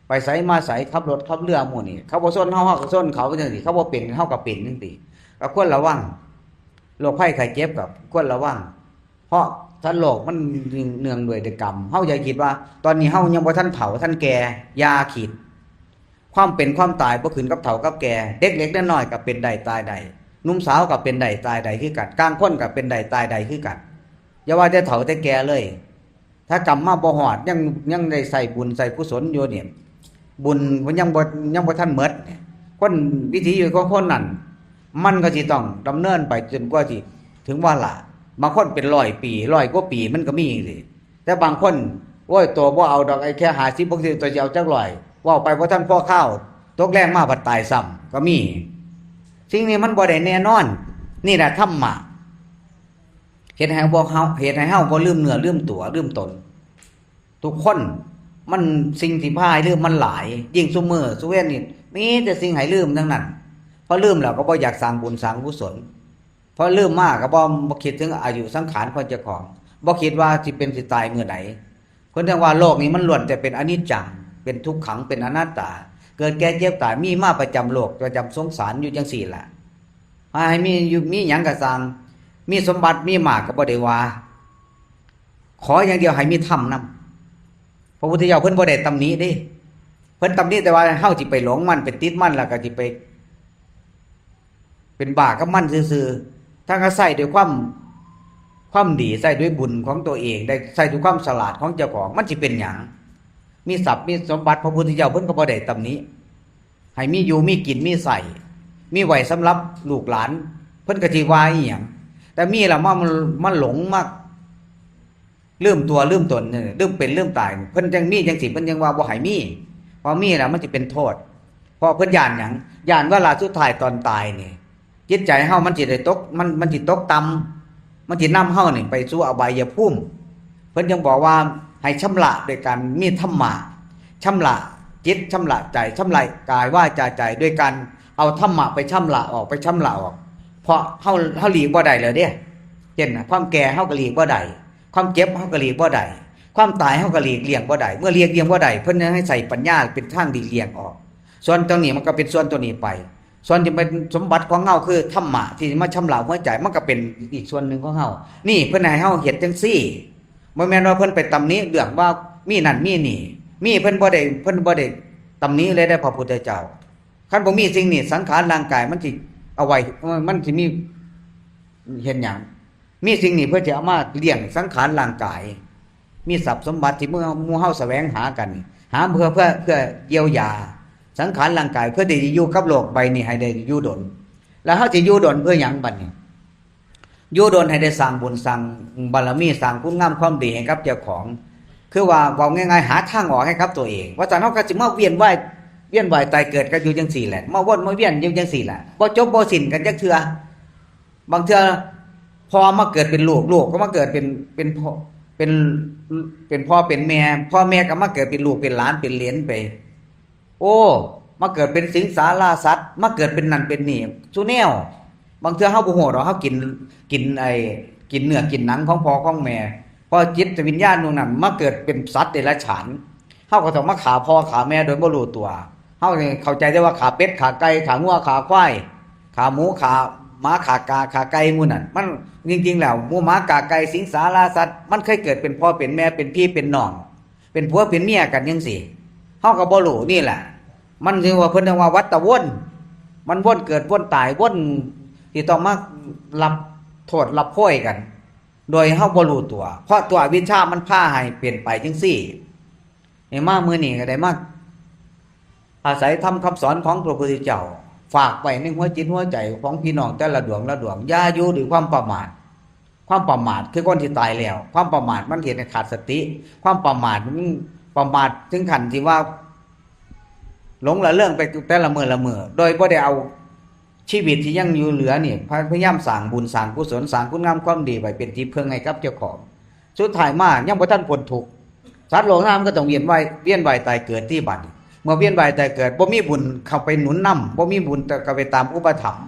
ไปไสมาไส ขับรถขับเรือหมู่นี่ เขาบ่ชนเฮา เฮาก็ชนเขาจั่งซี้ เขาบ่เป็น เฮาก็เป็นจั่งซี้ ก็ควรระวัง โรคภัยไข้เจ็บก็ควรระวัง เพราะสัตว์โลกมันเนื่องด้วยกรรม เฮาอย่าคิดว่า ตอนนี้เฮายังบ่ทันเฒ่าทันแก่ อย่าคิด ความเป็นความตายบ่ขึ้นกับเฒ่ากับแก่ เด็กเล็กน้อยก็เป็นได้ตายได้ หนุ่มสาวก็เป็นได้ตายได้คือกัน กลางคนก็เป็นได้ตายได้คือกัน อย่าว่าแต่เฒ่าแต่แก่เลย ถ้ากรรมมาบ่ฮอด ยัง ยังได้ใส่บุญใส่กุศลอยู่เนี่ย บุญมันยังบ่ ยังบ่ทันหมดเนี่ย คน วิถีชีวิตของคนนั่น มันก็สิต้องดำเนินไปจนกว่าสิถึงวาระ บางคนเป็นร้อยปี ร้อยกว่าปีมันก็มีจังซี้ แต่บางคน โอ้ย ตัวบ่เอาดอก ไอ้แค่ห้าสิบ หกสิบ ตัวสิเอาจักร้อย เว้าไปบ่ทันพอคาว ตกแรงมาพัดตายซ้ำก็มี สิ่งนี้มันบ่ได้แน่นอน นี่แหละธรรมะ เฮ็ดให้พวกเฮา เฮ็ดให้เฮาบ่ลืมเนื้อลืมตัวลืมตน ทุกคน มัน สิ่งที่พาให้ลืมมันหลาย ยิ่งซุมื้อซุเว็นนี่ มีแต่สิ่งให้ลืมทั้งนั้น พอลืมแล้วก็บ่อยากสร้างบุญสร้างกุศล พอลืมมาก็บ่ บ่คิดถึงอายุสังขารของเจ้าของ บ่คิดว่าสิเป็นสิตายมื้อใด เพิ่นจั่งว่าโลกนี้มันล้วนแต่เป็นอนิจจัง เป็นทุกขัง เป็นอนัตตา เกิดแก่เจ็บตาย มีมาประจำโลก ประจำสงสารอยู่จังซี้ล่ะ ให้มีอยู่ มีหยังก็ซ่าง มีสมบัติมีมากก็บ่ได้ว่า ขออย่างเดียวให้มีธรรมนำ พระพุทธเจ้าเพิ่นบ่ได้ตำหนิเด้ เพิ่นตำหนิแต่ว่าเฮาสิไปหลงมัน ไปติดมัน แล้วก็สิไปเป็นบ้ากับมันซื่อๆ ถ้าก็ใช้ด้วยความ ความดี ใช้ด้วยบุญของตัวเอง ได้ใช้ด้วยความฉลาดของเจ้าของ มันสิเป็นหยัง มีทรัพย์มีสมบัติ พระพุทธเจ้าเพิ่นก็บ่ได้ตำหนิ ให้มีอยู่มีกินมีใช้ มีไว้สำหรับลูกหลาน เพิ่นก็สิว่าอีหยัง แต่มีแล้วมา มาหลง มาลืมตัวลืมตนเนี่ย ลืมเป็นลืมตาย เพิ่นจั่งมีจังซี้ เพิ่นจั่งว่าบ่ให้มี พอมีแล้วมันสิเป็นโทษ เพราะเพิ่นย้านหยัง ย้านวาระสุดท้ายตอนตายนี่ จิตใจเฮามันสิได้ตก มัน มันสิตกต่ำ มันสินำเฮานี่ไปสู่อบายภูมิ เพิ่นจั่งบอกว่าให้ชำระโดยการมีธรรมะ ชำระจิต ชำระใจ ชำระกายวาจาใจ โดยการเอาธรรมะไปชำระออก ไปชำระออก เพราะเฮา เฮาหลีกบ่ได้แล้วเด้ เช่นน่ะ ความแก่เฮาก็หลีกบ่ได้ ความเจ็บเฮาก็หลีกบ่ได้ ความตายเฮาก็หลีกเลี่ยงบ่ได้ เมื่อหลีกเลี่ยงบ่ได้ เพิ่นยังให้ใช้ปัญญาเป็นทางหลีกเลี่ยงออก ส่วนตรงนี้มันก็เป็นส่วนตัวนี้ไป ส่วนที่เป็นสมบัติของเฮาคือธรรมะที่มาชำระหัวใจ มันก็เป็นอีกส่วนหนึ่งของเฮา นี่เพิ่นให้เฮาเฮ็ดจังซี่ บ่แม่นว่าเพิ่นไปตำหนิเรื่องว่ามีนั่นมีนี่ มี เพิ่นบ่ได้ เพิ่นบ่ได้ตำหนิเลยเด้อพระพุทธเจ้า คันบ่มีสิ่งนี้ สังขารร่างกายมันสิเอาไว้ มันสิมีเฮ็ดหยัง มีสิ่งนี้เพื่อจะเอามาเลี้ยงสังขารร่างกาย มีทรัพย์สมบัติที่หมู่ หมู่เฮาแสวงหากัน หาเพื่อ เพื่อ เพื่อเยียวยาสังขารร่างกาย เพื่อที่จะอยู่กับโลกใบนี้ให้ได้อยู่ดน แล้วเฮาสิอยู่ดนเพื่อหยังบัดนี้ อยู่ดนให้ได้สร้างบุญสร้างบารมี สร้างคุณงามความดีให้กับเจ้าของ คือว่าเว้าง่ายๆ หาทางออกให้กับตัวเอง ว่าซั่นเฮาก็สิมาเวียนว่าย เวียนว่ายตายเกิดกันอยู่จังซี่แหละ มาวนมาเวียนอยู่จังซี่แหละ บ่จบบ่สิ้นกันจักเทื่อ บางเทื่อพ่อมาเกิดเป็นลูก ลูกก็มาเกิดเป็น เป็นพ่อ เป็น เป็นพ่อเป็นแม่ พ่อแม่ก็มาเกิดเป็นลูกเป็นหลานเป็นเหลนไป โอ้ มาเกิดเป็นสิงสาราสัตว์ มาเกิดเป็นนั่นเป็นนี่ ซุแนว บางเทื่อเฮาบ่ฮู้ดอก เฮากิน กินไอ้ กินเนื้อกินหนังของพ่อของแม่ พอจิตวิญญาณดวงนั้นมาเกิดเป็นสัตว์เดรัจฉาน เฮาก็ต้องมาฆ่าพ่อฆ่าแม่โดยบ่รู้ตัว เฮานี่เข้าใจแต่ว่าฆ่าเป็ดฆ่าไก่ ฆ่างัวฆ่าควาย ฆ่าหมูฆ่าหมาฆ่ากาฆ่าไก่หมู่นั่น มัน จริงๆ แล้วหมูหมากาไก่สิงสาราสัตว์ มันเคยเกิดเป็นพ่อเป็นแม่ เป็นพี่เป็นน้อง เป็นผัวเป็นเมียกันจังซี้ เฮาก็บ่รู้ นี่แหละ มันถึงว่าเพิ่นเรียกว่าวัฏฏะวน มันวนเกิดวนตาย วนที่ต้องมารับโทษรับโพยกัน โดยเฮาบ่รู้ตัว เพราะตัวอวิชชามันพาให้เปลี่ยนไปจังซี้ นี่มามื้อนี้ก็ได้มาอาศัยธรรมคำสอนของพระพุทธเจ้า ฝากไว้ในหัวจิตหัวใจของพี่น้องแต่ละดวงละดวง อย่าอยู่ด้วยความประมาท ความประมาทคือคนที่ตายแล้ว ความประมาทมันเฮ็ดให้ขาดสติ ความประมาทมันประมาทถึงขั้นที่ว่า หลงละเลิงไปแต่ละมื้อละมื้อ โดยบ่ได้เอาชีวิตที่ยังอยู่เหลือนี่ พยายามสร้างบุญสร้างกุศล สร้างคุณงามความดีไว้เป็นที่พึ่งให้กับเจ้าของ สุดท้ายมายังบ่ทันพ้นทุกข์ สัตว์โลกนามก็ต้องเวียนว่าย เวียนว่ายตายเกิดที่บัดนี้ เมื่อเวียนว่ายตายเกิด บ่มีบุญเข้าไปหนุนนำ บ่มีบุญเข้าไปตามอุปถัมภ์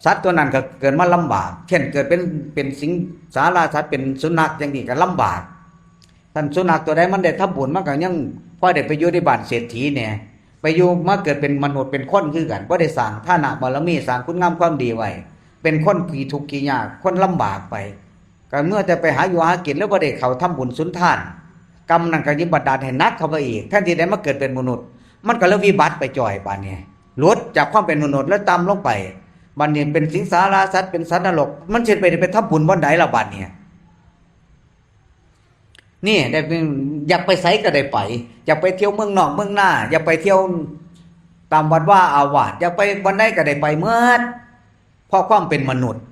สัตว์ตัวนั้นก็เกิดมาลำบาก เช่นเกิดเป็น เป็นสิงสาราสัตว์ เป็นสุนัขจังซี้ก็ลำบาก ท่านสุนัขตัวใดมันได้ทำบุญ มันก็ยังพอได้ไปอยู่ในบ้านเศรษฐีแหน่ ไปอยู่มาเกิดเป็นมนุษย์เป็นคนคือกัน บ่ได้สร้างทานะบารมี สร้างคุณงามความดีไว้ เป็นคนขี้ทุกข์ขี้ยาก คนลำบากไป ก็เมื่อแต่ไปหาอยู่หากิน แล้วบ่ได้เข้าทำบุญสุนทาน กรรมนั่นก็ยิ่งบันดาลให้หนักเข้าไปอีก แทนที่ได้มาเกิดเป็นมนุษย์ มันก็เลยวิบัติไปจ่อยบาดนี้ หลุดจากความเป็นมนุษย์แล้วต่ำลงไป บาดนี้เป็นสิงสาราสัตว์ เป็นสัตว์นรก มันสิไป ไปทำบุญบ่อนใดล่ะบาดนี้ นี่ได้เป็น อยากไปไสก็ได้ไป อยากไปเที่ยวเมืองนอกเมืองนา อยากไปเที่ยวตามวัดวาอาวาส อยากไปบ่อนใดก็ได้ไปหมด เพราะความเป็นมนุษย์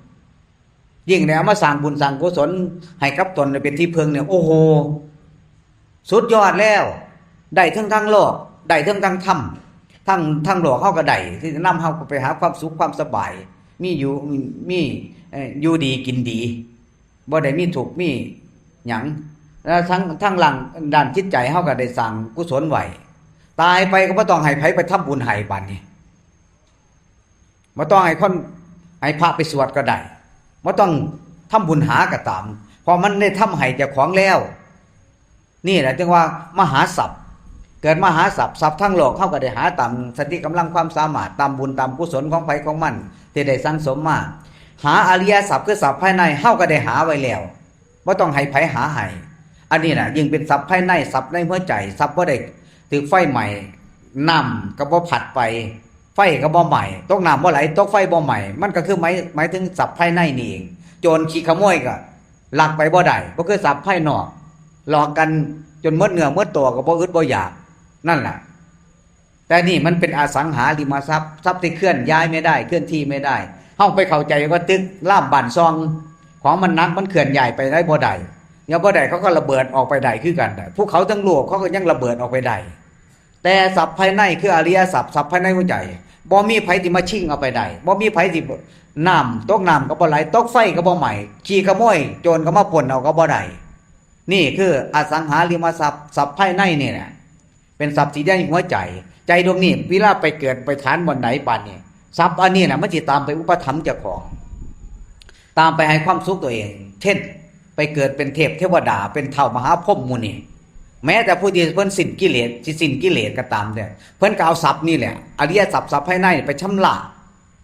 ยิ่งได้เอามาสร้างบุญสร้างกุศลให้กับตนเป็นที่พึ่งเนี่ย โอ้โห สุดยอดแล้ว ได้ทั้งทางโลก ได้ทั้งทางธรรม ทั้งทางโลกเฮาก็ได้ ที่นำเฮาไปหาความสุขความสบาย มีอยู่ มี เอ่อ อยู่ดีกินดี บ่ได้มีทุกข์มีหยัง แล้วทั้ง ทั้งร่าง ด้านจิตใจเฮาก็ได้สร้างกุศลไว้ ตายไปก็บ่ต้องให้ไผไปทำบุญให้บาดนี้ บ่ต้องให้คน ให้พระไปสวดก็ได้ บ่ต้องทำบุญหาก็ตาม เพราะมันได้ทำให้เจ้าของแล้ว นี่แหละจึงว่ามหาทรัพย์ เกิดมหาทรัพย์ ทรัพย์ทั้งโลกเฮาก็ได้หาตามสติกำลังความสามารถ ตามบุญตามกุศลของไผของมันที่ได้สั่งสมมา หาอริยทรัพย์คือทรัพย์ภายในเฮาก็ได้หาไว้แล้ว บ่ต้องให้ไผหาให้ อันนี้น่ะยิ่งเป็นทรัพย์ภายใน ทรัพย์ในหัวใจ ทรัพย์บ่ได้ถืกไฟไหม้ น้ำก็บ่พัดไป ไฟก็บ่ไหม้ ตกน้ำบ่ไหล ตกไฟบ่ไหม้ มันก็คือหมาย หมายถึงทรัพย์ภายในนี่เอง โจรขี้ขโมยก็ลักไปบ่ได้ บ่คือทรัพย์ภายนอก หลอกกันจนหมดเนื้อหมดตัวก็บ่อึดบ่อยาก นั่นล่ะ แต่นี่มันเป็นอสังหาริมทรัพย์ ทรัพย์ที่เคลื่อนย้ายไม่ได้ เคลื่อนที่ไม่ได้ เฮาไปเข้าใจว่าตึกรามบ้านช่อง ของมันหนัก มันเคลื่อนย้ายไปได้บ่ได้ เดี๋ยวบ่ได้เขาก็ระเบิดออกไปได้คือกัน ภูเขาทั้งลูกเขาก็ยังระเบิดออกไปได้ แต่ทรัพย์ภายในคืออริยทรัพย์ ทรัพย์ภายในหัวใจ บ่มีไผที่มาชิงเอาไปได้ บ่มีไผที่ น้ำ ตกน้ำก็บ่ไหล ตกไฟก็บ่ไหม้ ขี้ขโมยโจรก็มาปล้นเอาก็บ่ได้ นี่คืออสังหาริมทรัพย์ ทรัพย์ภายในนี่แหละ เป็นทรัพย์ที่ได้หัวใจ ใจดวงนี้เวลาไปเกิดไปฐานบ่อนใดบาดนี้ ทรัพย์อันนี้น่ะมันสิตามไปอุปถัมภ์เจ้าของ ตามไปให้ความสุขตัวเอง เช่น ไปเกิดเป็นเทพเทวดา เป็นท้าวมหาพรหมหมู่นี้ แม้แต่ผู้ที่เพิ่นสิ้นกิเลส สิสิ้นกิเลสก็ตามเนี่ย เพิ่นก็เอาทรัพย์นี่แหละ อริยทรัพย์ ทรัพย์ภายในไปชำระ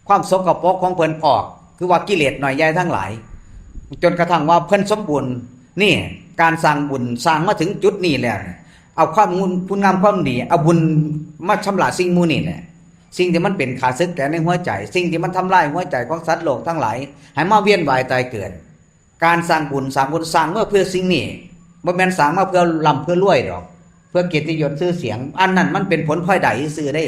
ความสกปรกของเพิ่นออก คือว่ากิเลสน้อยใหญ่ทั้งหลาย จนกระทั่งว่าเพิ่นสมบูรณ์ นี่ การสร้างบุญสร้างมาถึงจุดนี้แล้ว เอาความงุน คุณงามความดี เอาบุญมาชำระสิ่งหมู่นี้แหละ สิ่งที่มันเป็นข้าศึกแก่ในหัวใจ สิ่งที่มันทำลายหัวใจของสัตว์โลกทั้งหลาย ให้มาเวียนว่ายตายเกิด การสร้างบุญ สร้างบุญ สร้างมาเพื่อสิ่งนี้ บ่แม่นสร้างมาเพื่อร่ำเพื่อรวยดอก เพื่อเกียรติยศชื่อเสียง อันนั้นมันเป็นผลพลอยได้ซื่อเด้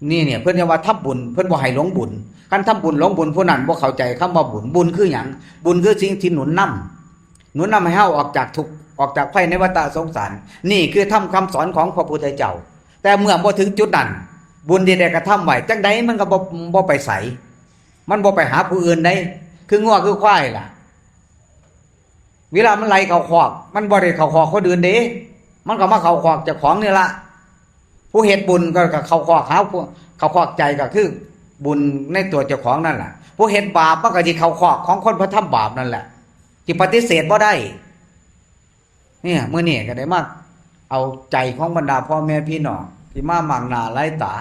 นี่เนี่ย เพิ่นจะว่าทำบุญ เพิ่นบ่ให้หลงบุญ คันทำบุญหลงบุญ ผู้นั้นบ่เข้าใจคำว่าบุญ บุญคือหยัง บุญคือสิ่งที่หนุนนำ หนุนนำให้เฮาออกจากทุกข์ ออกจากภัยในวัฏสงสาร นี่คือธรรมคำสอนของพระพุทธเจ้า แต่เมื่อบ่ถึงจุดนั้น บุญที่ได้กระทำไว้ จั่งใดมันก็บ่ บ่ไปไส มันบ่ไปหาผู้อื่นได้ คืองัวคือควายล่ะ เวลามันไหลเข้าคอก มันบ่ได้เข้าคอกคนอื่นเด้ มันก็มาเข้าคอกเจ้าของนี่ละ ผู้เฮ็ดบุญก็ ก็เข้าคอกหาผู้ เข้าคอกใจก็คือบุญในตัวเจ้าของนั่นแหละ ผู้เฮ็ดบาปมันก็สิเข้าคอกของคนพระทำบาปนั่นแหละ สิปฏิเสธบ่ได้ เนี่ย มื้อนี้ก็ได้มาเอาใจของบรรดาพ่อแม่พี่น้องที่มามากหน้าหลายตา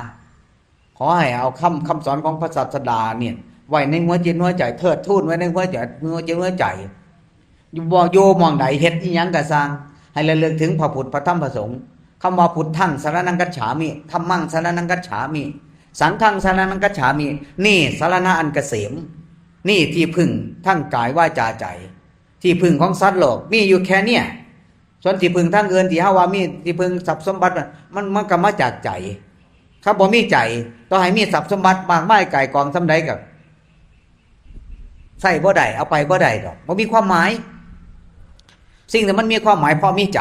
ขอให้เอาคำ คำสอนของพระศาสดาเนี่ย ไว้ในหัวจิตหัวใจ เทิดทูนไว้ในหัวใจ หัวจิตหัวใจ อยู่บ่ อยู่หม่องใด เฮ็ดอิหยังก็ซ่าง ให้ระลึกถึงพระพุทธ พระธรรม พระสงฆ์ คำว่า พุทธัง สรณัง คัจฉามิ ธัมมัง สรณัง คัจฉามิ สังฆัง สรณัง คัจฉามิ นี่สรณะอันเกษม นี่ที่พึ่งทั้งกายวาจาใจ ที่พึ่งของสัตว์โลกมีอยู่แค่เนี่ย ส่วนที่พึ่งทางอื่นที่เฮาว่ามีที่พึ่งทรัพย์สมบัติน่ะ มัน มันก็มาจากใจ คันบ่มีใจ ต่อให้มีทรัพย์สมบัติมากมายก่ายกองส่ำใดก็ใช้บ่ได้ เอาไปบ่ได้ดอก บ่มีความหมาย สิ่งที่มันมีความหมายเพราะมีใจ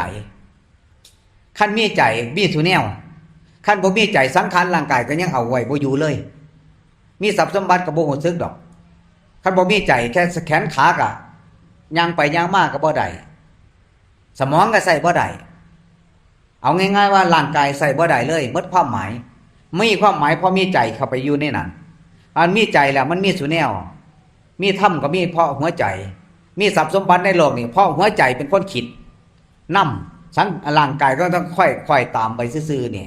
คันมีใจมีซุแนว คันบ่มีใจ สังขารร่างกายก็ยังเอาไว้บ่อยู่เลย มีทรัพย์สมบัติก็บ่รู้สึกดอก คันบ่มีใจ แค่แขนขาก็ย่างไปย่างมาก็บ่ได้ สมองก็ใช้บ่ได้ เอาง่ายๆว่าร่างกายใช้บ่ได้เลย หมดความหมาย มีความหมายเพราะมีใจเข้าไปอยู่ในนั้น อันมีใจแล้วมันมีซุแนว มีธรรมก็มีเพราะหัวใจ มีทรัพย์สมบัติในโลกนี่เพราะหัวใจเป็นคนคิดนำ สัง ร่างกายก็ต้องค่อย ค่อยตามไปซื่อๆนี่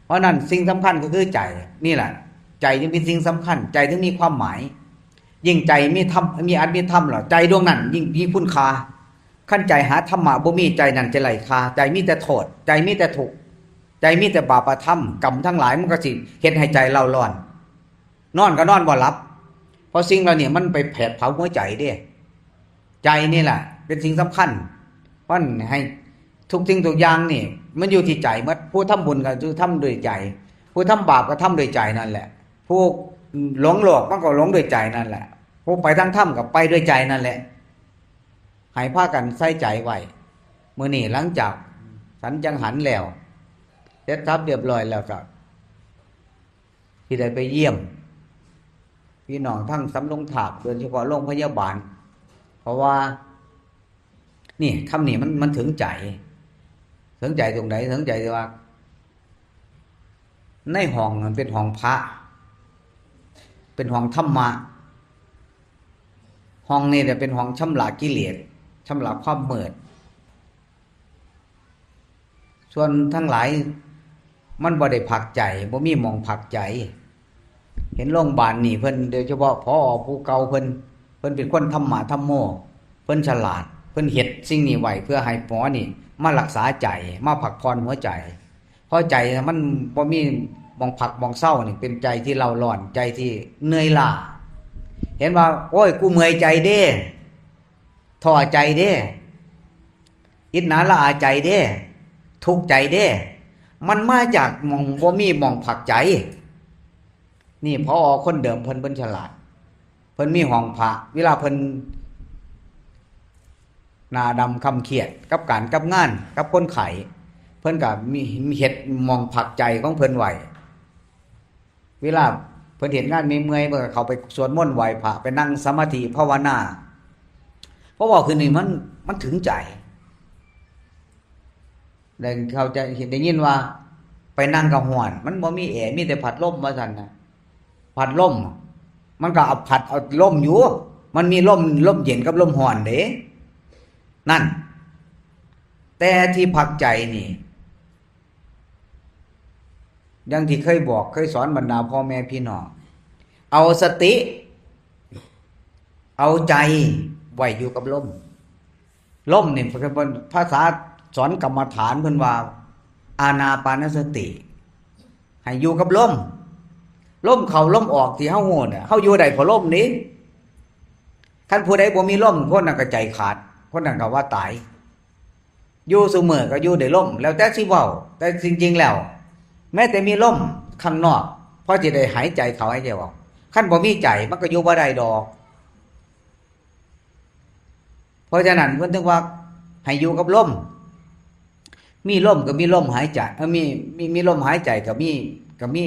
เพราะนั้นสิ่งสำคัญก็คือใจ นี่แหละ ใจจึงเป็นสิ่งสำคัญ ใจถึงมีความหมาย ยิ่งใจมีธรรม มีอัตมีธรรมแล้ว ใจดวงนั้นยิ่งมีคุณค่า คันใจหาธรรมะบ่มี ใจนั้นจะไร้ค่า ใจมีแต่โทษ ใจมีแต่ทุกข์ ใจมีแต่บาปธรรม กรรมทั้งหลายมันก็สิเฮ็ดให้ใจเร่าร้อน นอนก็นอนบ่หลับ เพราะสิ่งเหล่านี้มันไปแผดเผาหัวใจเด้ ใจนี่แหละเป็นสิ่งสำคัญ มันให้ทุกสิ่งทุกอย่างนี่ มันอยู่ที่ใจหมด ผู้ทำบุญก็คือทำด้วยใจ ผู้ทำบาปก็ทำด้วยใจนั่นแหละ ผู้หลงโลกมันก็หลงด้วยใจนั่นแหละ ผู้ไปทางธรรมก็ไปด้วยใจนั่นแหละ ให้พากันใส่ใจไว้ มื้อนี้หลังจากฉันจังหันแล้ว เสร็จสับเรียบร้อยแล้วก็ ที่ได้ไปเยี่ยม พี่น้องทั้งสำโรงทาบ โดยเฉพาะโรงพยาบาล เพราะว่า นี่คำนี้มันมันถึงใจ ถึงใจตรงไหน ถึงใจที่ว่า ในห้องนั้นเป็นห้องพระ เป็นห้องธรรมะ ห้องนี้เนี่ยเป็นห้องชำระกิเลส ชำระความมืด ส่วนทั้งหลาย มันบ่ได้พักใจ บ่มีหม่องพักใจ เห็นโรงพยาบาลนี่เพิ่น โดยเฉพาะ ผอ.ผู้เก่าเพิ่น เพิ่นเป็นคนธรรมะธรรมโม เพิ่นฉลาด เพิ่นเฮ็ดสิ่งนี้ไว้เพื่อให้หมอนี่มารักษาใจ มาพักผ่อนหัวใจ เพราะใจมันบ่มีหม่องพักหม่องเซานี่ เป็นใจที่เร่าร้อน ใจที่เหนื่อยล้า เห็นว่า โอ้ย กูเมื่อยใจเด้ ท้อใจเด้ อิจฉาละอาใจเด้ ทุกข์ใจเด้ มันมาจากหม่องบ่มีหม่องพักใจ นี่ ผอ.คนเดิมเพิ่น เพิ่นฉลาด เพิ่นมีห้องพระ เวลาเพิ่นหน้าดำคล้ำเครียดกับการกับงาน กับคนไข้ เพิ่นก็มี มีเฮ็ดหม่องพักใจของเพิ่นไว้ เวลาเพิ่นเฮ็ดงานเมื่อยๆ เพิ่นก็เข้าไปสวดมนต์ไหว้พระ ไปนั่งสมาธิภาวนา เพราะว่าคืนนี้มัน มันถึงใจ ได้เข้าใจ ได้ยินว่าไปนั่งก็ฮ้อน มันบ่มีแอร์ มีแต่พัดลม ว่าซั่นนะ พัดลม มันก็เอาพัดเอาลมอยู่ มันมีลม ลมเย็นกับลมฮ้อนเด้ นั่น แต่ที่พักใจนี่ อย่างที่เคยบอกเคยสอนบรรดาพ่อแม่พี่น้อง เอาสติ เอาใจไว้อยู่กับลม ลมนี่ภาษาสอนกรรมฐานเพิ่นว่า อานาปานสติ ให้อยู่กับลม ลมเข้าลมออกที่เฮาฮู้น่ะ เฮาอยู่ได้เพราะลมนี่ คันผู้ใดบ่มีลม คนนั้นก็ใจขาด คนนั้นก็ว่าตาย อยู่ซุมื้อก็อยู่ได้ลม แล้วแต่สิเว้า แต่จริงๆ แล้ว แม้แต่มีลมข้างนอก พอสิได้หายใจเข้าหายใจออก คันบ่มีใจมันก็อยู่บ่ได้ดอก เพราะฉะนั้นเพิ่นถึงว่าให้อยู่กับลม มีลมก็มีลมหายใจ เออ มี มี มีลมหายใจก็มี ก็มี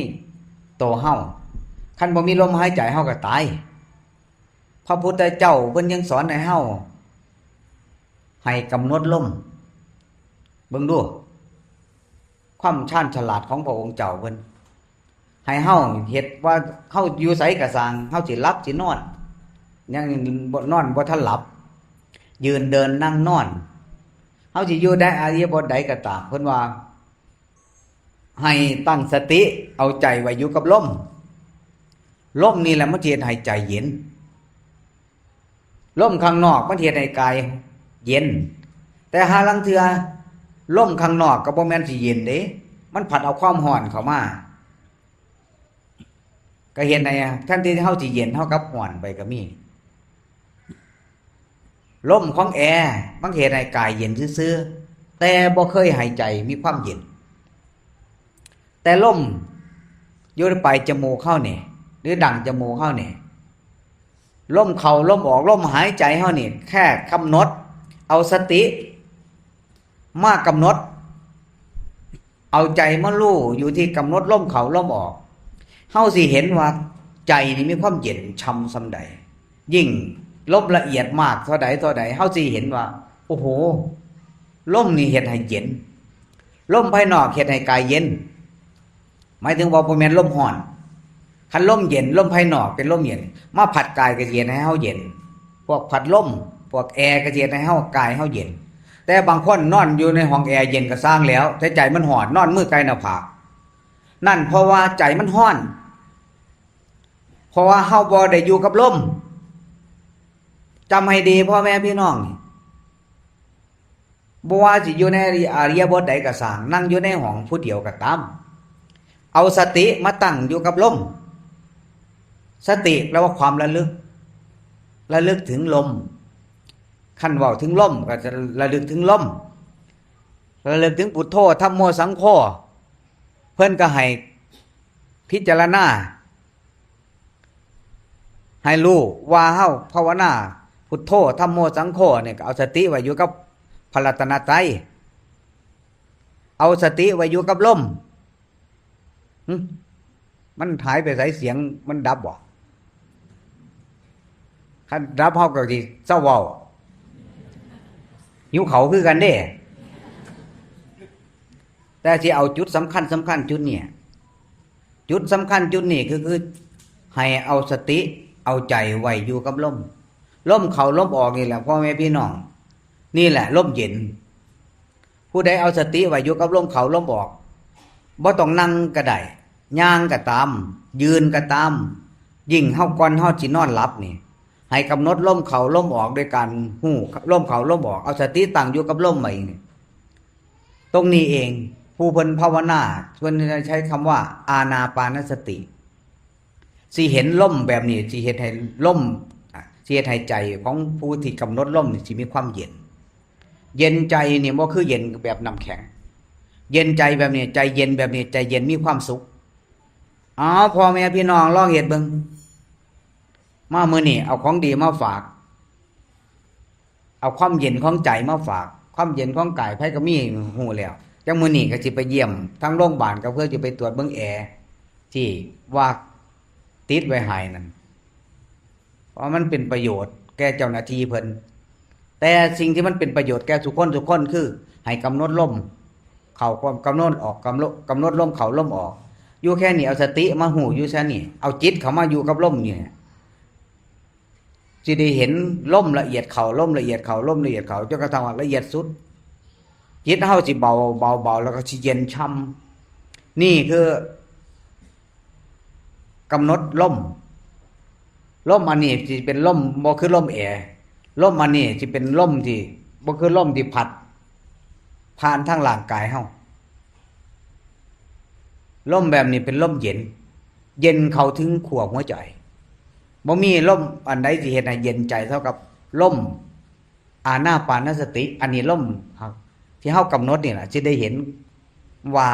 โตเฮา คันบ่มีลมหายใจเฮาก็ตาย พระพุทธเจ้าเพิ่นยังสอนให้เฮา ให้กำหนดลม เบิ่งดู ความชาญฉลาดของพระองค์เจ้าเพิ่น ให้เฮาเฮ็ดว่าเฮาอยู่ไสก็ซ่าง เฮาสิหลับสินอน ยังบ่ นอนบ่ทันหลับ ยืนเดินนั่งนอน เฮาสิอยู่ในอิริยาบถใดก็ตาม เพิ่นว่า ให้ตั้งสติเอาใจไว้อยู่กับลม ลมนี่แหละมันสิเฮ็ดให้ใจเย็น ลมข้างนอกมันเฮ็ดให้กายเย็น แต่หาลางเทื่อลมข้างนอกก็บ่แม่นสิเย็นเด้ มันพัดเอาความร้อนเข้ามา ก็เฮ็ดให้แทนที่เฮาสิเย็น เฮากลับร้อนไปก็มี ลมของแอร์มันเฮ็ดให้กายเย็นซื่อๆ แต่บ่เคยให้ใจมีความเย็น แต่ลมอยู่ในปลายจมูกเฮานี่ หรือดั้งจมูกเฮานี่ ลมเข้าลมออก ลมหายใจเฮานี่ แค่กำหนด เอาสติมากำหนด เอาใจมารู้อยู่ที่กำหนดลมเข้าลมออก เฮาสิเห็นว่าใจนี่มีความเย็นช่ำส่ำใด ยิ่งลมละเอียดมากเท่าใดเท่าใด เฮาสิเห็นว่า โอ้โห ลมนี่เฮ็ดให้เย็น ลมภายนอกเฮ็ดให้กายเย็น หมายถึงว่าบ่แม่นลมร้อน คันลมเย็น ลมภายนอกเป็นลมเย็น มาพัดกายก็สิเฮ็ดให้เฮาเย็น พวกพัดลม พวกแอร์ก็สิเฮ็ดให้เฮา กายเฮาเย็น แต่บางคนนอนอยู่ในห้องแอร์เย็นก็ซ่างแล้ว แต่ใจมันร้อน นอนมือใกล้หน้าผาก นั่นเพราะว่าใจมันร้อน เพราะว่าเฮาบ่ได้อยู่กับลม จำให้ดีพ่อแม่พี่น้อง บ่ว่าสิอยู่ในอริยบทใดก็ซ่าง นั่งอยู่ในห้องผู้เดียวก็ตาม เอาสติมาตั้งอยู่กับลม สติแปลว่าความระลึก ระลึกถึงลม คันเว้าถึงลมก็จะระลึกถึงลม ระลึกถึงพุทโธ ธัมโม สังโฆ เพิ่นก็ให้พิจารณา ให้รู้ว่าเฮาภาวนาพุทโธ ธัมโม สังโฆเนี่ย ก็เอาสติไว้อยู่กับพระรัตนตรัย เอาสติไว้อยู่กับลม หึ มันหายไปไส เสียงมันดับบ่ คันดับเฮาก็สิเซาเว้า หิวข้าวคือกันเด้ แต่สิเอาจุดสำคัญสำคัญจุดเนี่ย จุดสำคัญจุดนี้คือ คือให้เอาสติเอาใจไว้อยู่กับลม ลมเข้าลมออกนี่แหละพ่อแม่พี่น้อง นี่แหละลมเย็น ผู้ใดเอาสติไว้อยู่กับลมเข้าลมออก บ่ต้องนั่งก็ได้ ย่างก็ตาม ยืนก็ตาม ยิ่งเฮาก่อนเฮาสินอนหลับนี่ ให้กำหนดลมเข้าลมออกโดยการฮู้ลมเข้าลมออก เอาสติตั้งอยู่กับลมไว้นี่ ตรงนี้เอง ผู้เพิ่นภาวนา เพิ่นจะใช้คำว่าอานาปานสติ สิเห็นลมแบบนี้ สิเฮ็ดให้ลม อ่ะ สิเฮ็ดให้ใจของผู้ที่กำหนดลมนี่สิมีความเย็น เย็นใจนี่บ่คือเย็นแบบน้ำแข็ง เย็นใจแบบนี้ ใจเย็นแบบนี้ ใจเย็นมีความสุข เอาพ่อแม่พี่น้องลองเฮ็ดเบิ่ง มามื้อนี้เอาของดีมาฝาก เอาความเย็นของใจมาฝาก ความเย็นของกายไผก็มีฮู้แล้ว จั่งมื้อนี้ก็สิไปเยี่ยมทางโรงพยาบาล ก็เพื่อสิไปตรวจเบิ่งแอที่ว่าติดไว้ให้นั่น เพราะมันเป็นประโยชน์แก่เจ้าหน้าที่เพิ่น แต่สิ่งที่มันเป็นประโยชน์แก่ทุกคนทุกคนคือ ให้กำหนดลมเข้า กำหนดออก กำหนด กำหนดลมเข้าลมออก อยู่แค่นี้ เอาสติมาฮู้อยู่แค่นี้ เอาจิตเข้ามาอยู่กับลมนี่ สิได้เห็นลมละเอียดเข้า ลมละเอียดเข้า ลมละเอียดเข้า จนกระทั่งว่าละเอียดสุด จิตเฮาสิเบา เบา เบา แล้วก็สิเย็นช่ำ นี่คือ กำหนดลม ลมอันนี้สิเป็นลม บ่คือลมแอร์ ลมอันนี้สิเป็นลมที่ บ่คือลมที่พัด ผ่านทางร่างกายเฮา ลมแบบนี้เป็นลมเย็น เย็นเข้าถึงขั้วหัวใจ บ่มีลมอันใดสิเฮ็ดให้เย็นใจเท่ากับลมอานาปานสติ อันนี้ลมที่เฮากำหนดนี่แหละ สิได้เห็นว่า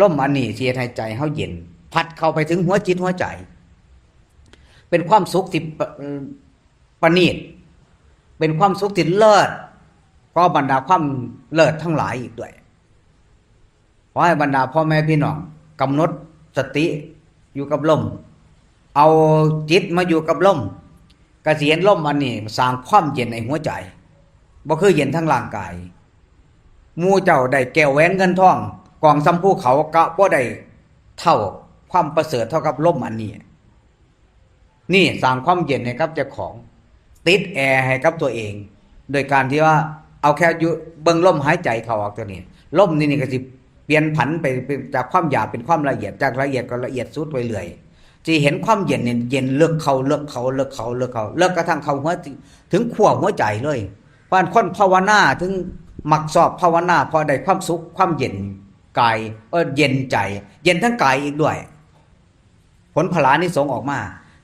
ลมอันนี้สิเฮ็ดให้ใจเฮาเย็น พัดเข้าไปถึงหัวจิตหัวใจ เป็นความสุขที่ประ ประณีต เป็นความสุขที่เลิศ กว่าบรรดาความเลิศทั้งหลายอีกด้วย ขอให้บรรดาพ่อแม่พี่น้องกำหนดสติอยู่กับลม เอาจิตมาอยู่กับลม ก็สิเห็นลมอันนี้สร้างความเย็นในหัวใจ บ่คือเย็นทั้งร่างกาย หมู่เจ้าได้แก้วแหวนเงินทอง กองส่ำภูเขา ก็บ่ได้เท่าความประเสริฐเท่ากับลมอันนี้ นี่สร้างความเย็นให้กับเจ้าของ ติดแอร์ให้กับตัวเอง โดยการที่ว่าเอาแค่อยู่เบิ่งลมหายใจเข้าออกตัวนี้ ลมนี่นี่ก็สิเปลี่ยนผันไปเป็นจากความหยาบเป็นความละเอียด จากละเอียดก็ละเอียดสุดไปเรื่อย สิเห็นความเย็นเนี่ยเย็นเลิกเข้า เลิกเข้า เลิกเข้า เลิกเข้า เลิกกระทั่งเข้าหัว ถึงขั้วหัวใจเลย เพราะฉะนั้นคนภาวนาถึงมักชอบภาวนา เพราะได้ความสุข ความเย็นกาย เออ เย็นใจ เย็นทั้งกายอีกด้วย ผลผลานิสงส์ออกมา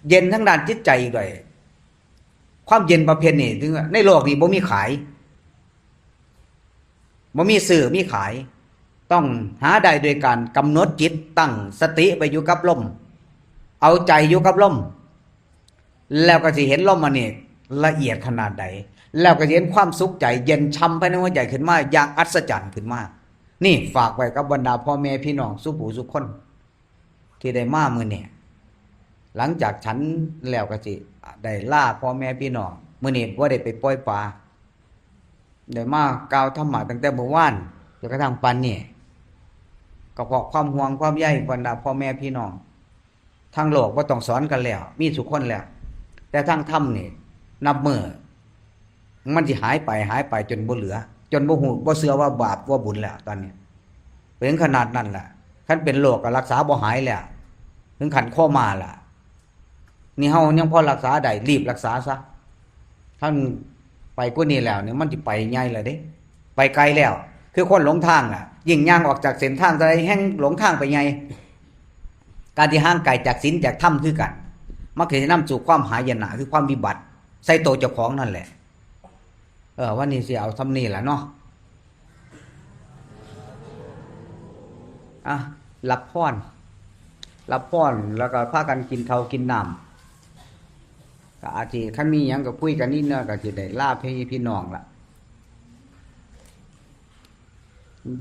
เย็นทั้งด้านจิตใจอีกด้วย ความเย็นประเภทนี้ถึงว่าในโลกนี้บ่มีขาย บ่มีซื้อมีขาย ต้องหาได้โดยการกำหนดจิต ตั้งสติไปอยู่กับลม เอาใจอยู่กับลม แล้วก็สิเห็นลมอันนี้ละเอียดขนาดใด แล้วก็สิเห็นความสุขใจเย็นช่ำภายในหัวใจขึ้นมาอย่างอัศจรรย์ขึ้นมา นี่ฝากไว้กับบรรดาพ่อแม่พี่น้องสู่ผู้สู่คน ที่ได้มามื้อนี้ หลังจากฉันแล้วก็สิได้ลาพ่อแม่พี่น้อง มื้อนี้บ่ได้ไปปล่อยปลา ได้มากล่าวธรรมะตั้งแต่มื้อวานจนกระทั่งปานนี้ ก็เพราะความห่วงความใยบรรดาพ่อแม่พี่น้อง ทางโลกบ่ต้องสอนกันแล้ว มีทุกคนแล้ว แต่ทางธรรมนี่นับมื้อ มันสิหายไป หายไปจนบ่เหลือ จนบ่ฮู้ บ่เชื่อว่าบาปว่าบุญแล้ว ตอนนี้ ถึงขนาดนั้นแหละ คันเป็นโรคก็รักษาบ่หายแล้ว ถึงขั้นโคม่าล่ะ นี่เฮายังพอรักษาได้ รีบรักษาซะ คันไปกว่านี้แล้วนี่มันสิไปใหญ่แล้วเด้ ไปไกลแล้ว คือคนหลงทางน่ะ ยิ่งย่างออกจากเส้นทางเท่าใดแฮ่งหลงทางไปใหญ่ การที่ห่างไกลจากศีลจากธรรมคือกัน มันก็สินำสู่ความหายนะ คือความวิบัติ ใส่ตัวเจ้าของนั่นแหละ เออ วันนี้สิเอาส่ำนี้ล่ะเนาะ อ่ะ รับพร รับพร แล้วก็พากันกินข้าวกินน้ำ ก็อาจสิ คันมีหยังก็คุยกันนิดหน่อย ก็สิได้ลาพี่พี่น้องละ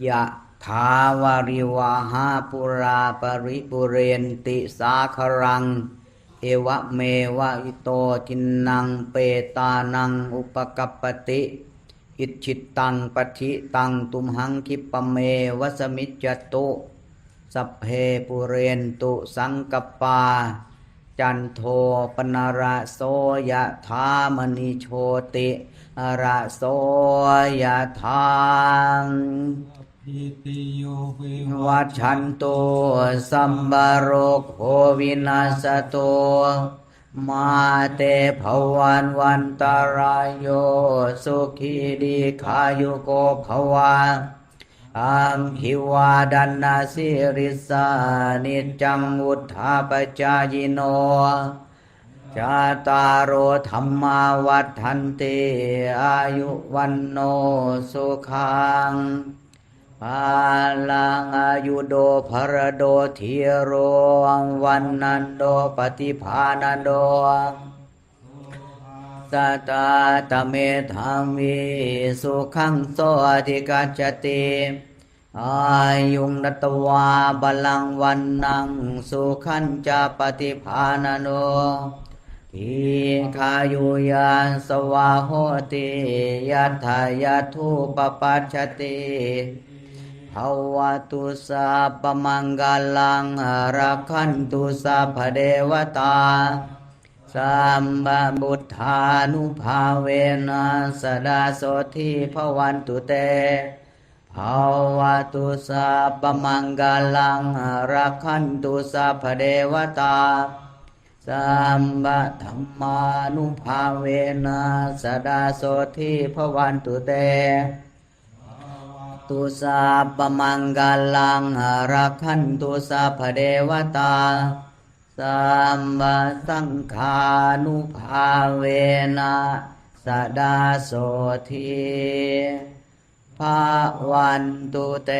ยะถาวาริวาหาปุราปริปุเรนติสาครัง เอวะเมวะอิโตทินนังเปตานังอุปกัปปติ อิจฉิตังปัทธิตังตุมหังคิปะเมวะสมิจจตุ สัพเพปุเรนตุสังกัปปา จันโทปนระโสยะถามณิโชติระโสยะถา พิติโยวิวัชชันตุ สัมบโรโควินัสสตุ มาเตภวันวันตรายโย สุขีดีคายุโกภวะ อังคิวาดันนาสิริสานิจจังวุฒาปจายิโน จัตตาโรธรรมาวัฒนติ อายุวันโนสุขังพลัง อายุโดภรโดธีโร วันนันโดปฏิภาณโด สตาตเมธาวี สุขังโสอธิกัจจติ อายุงรัตวาบาลังวันนังสุขันจะปฏิภาณโน ทีคายุยาสวาโหติ ยัตถายัตถูปปัชชติ ภวตุสัพพมังกลัง รักขันตุสัพพเดวตา สัพพบุทธานุภาเวนะ สดาโสธีภวันตุเต ภวตุสัพพมังกลัง รักขันตุสัพพเดวตา สัพพธรรมานุภาเวนะ สดาโสธีภวันตุเต ตุสัพพมังกลัง รักขันตุสัพพเดวตา สัพพสังฆานุภาเวนะ สดาโสธีภวันตุเต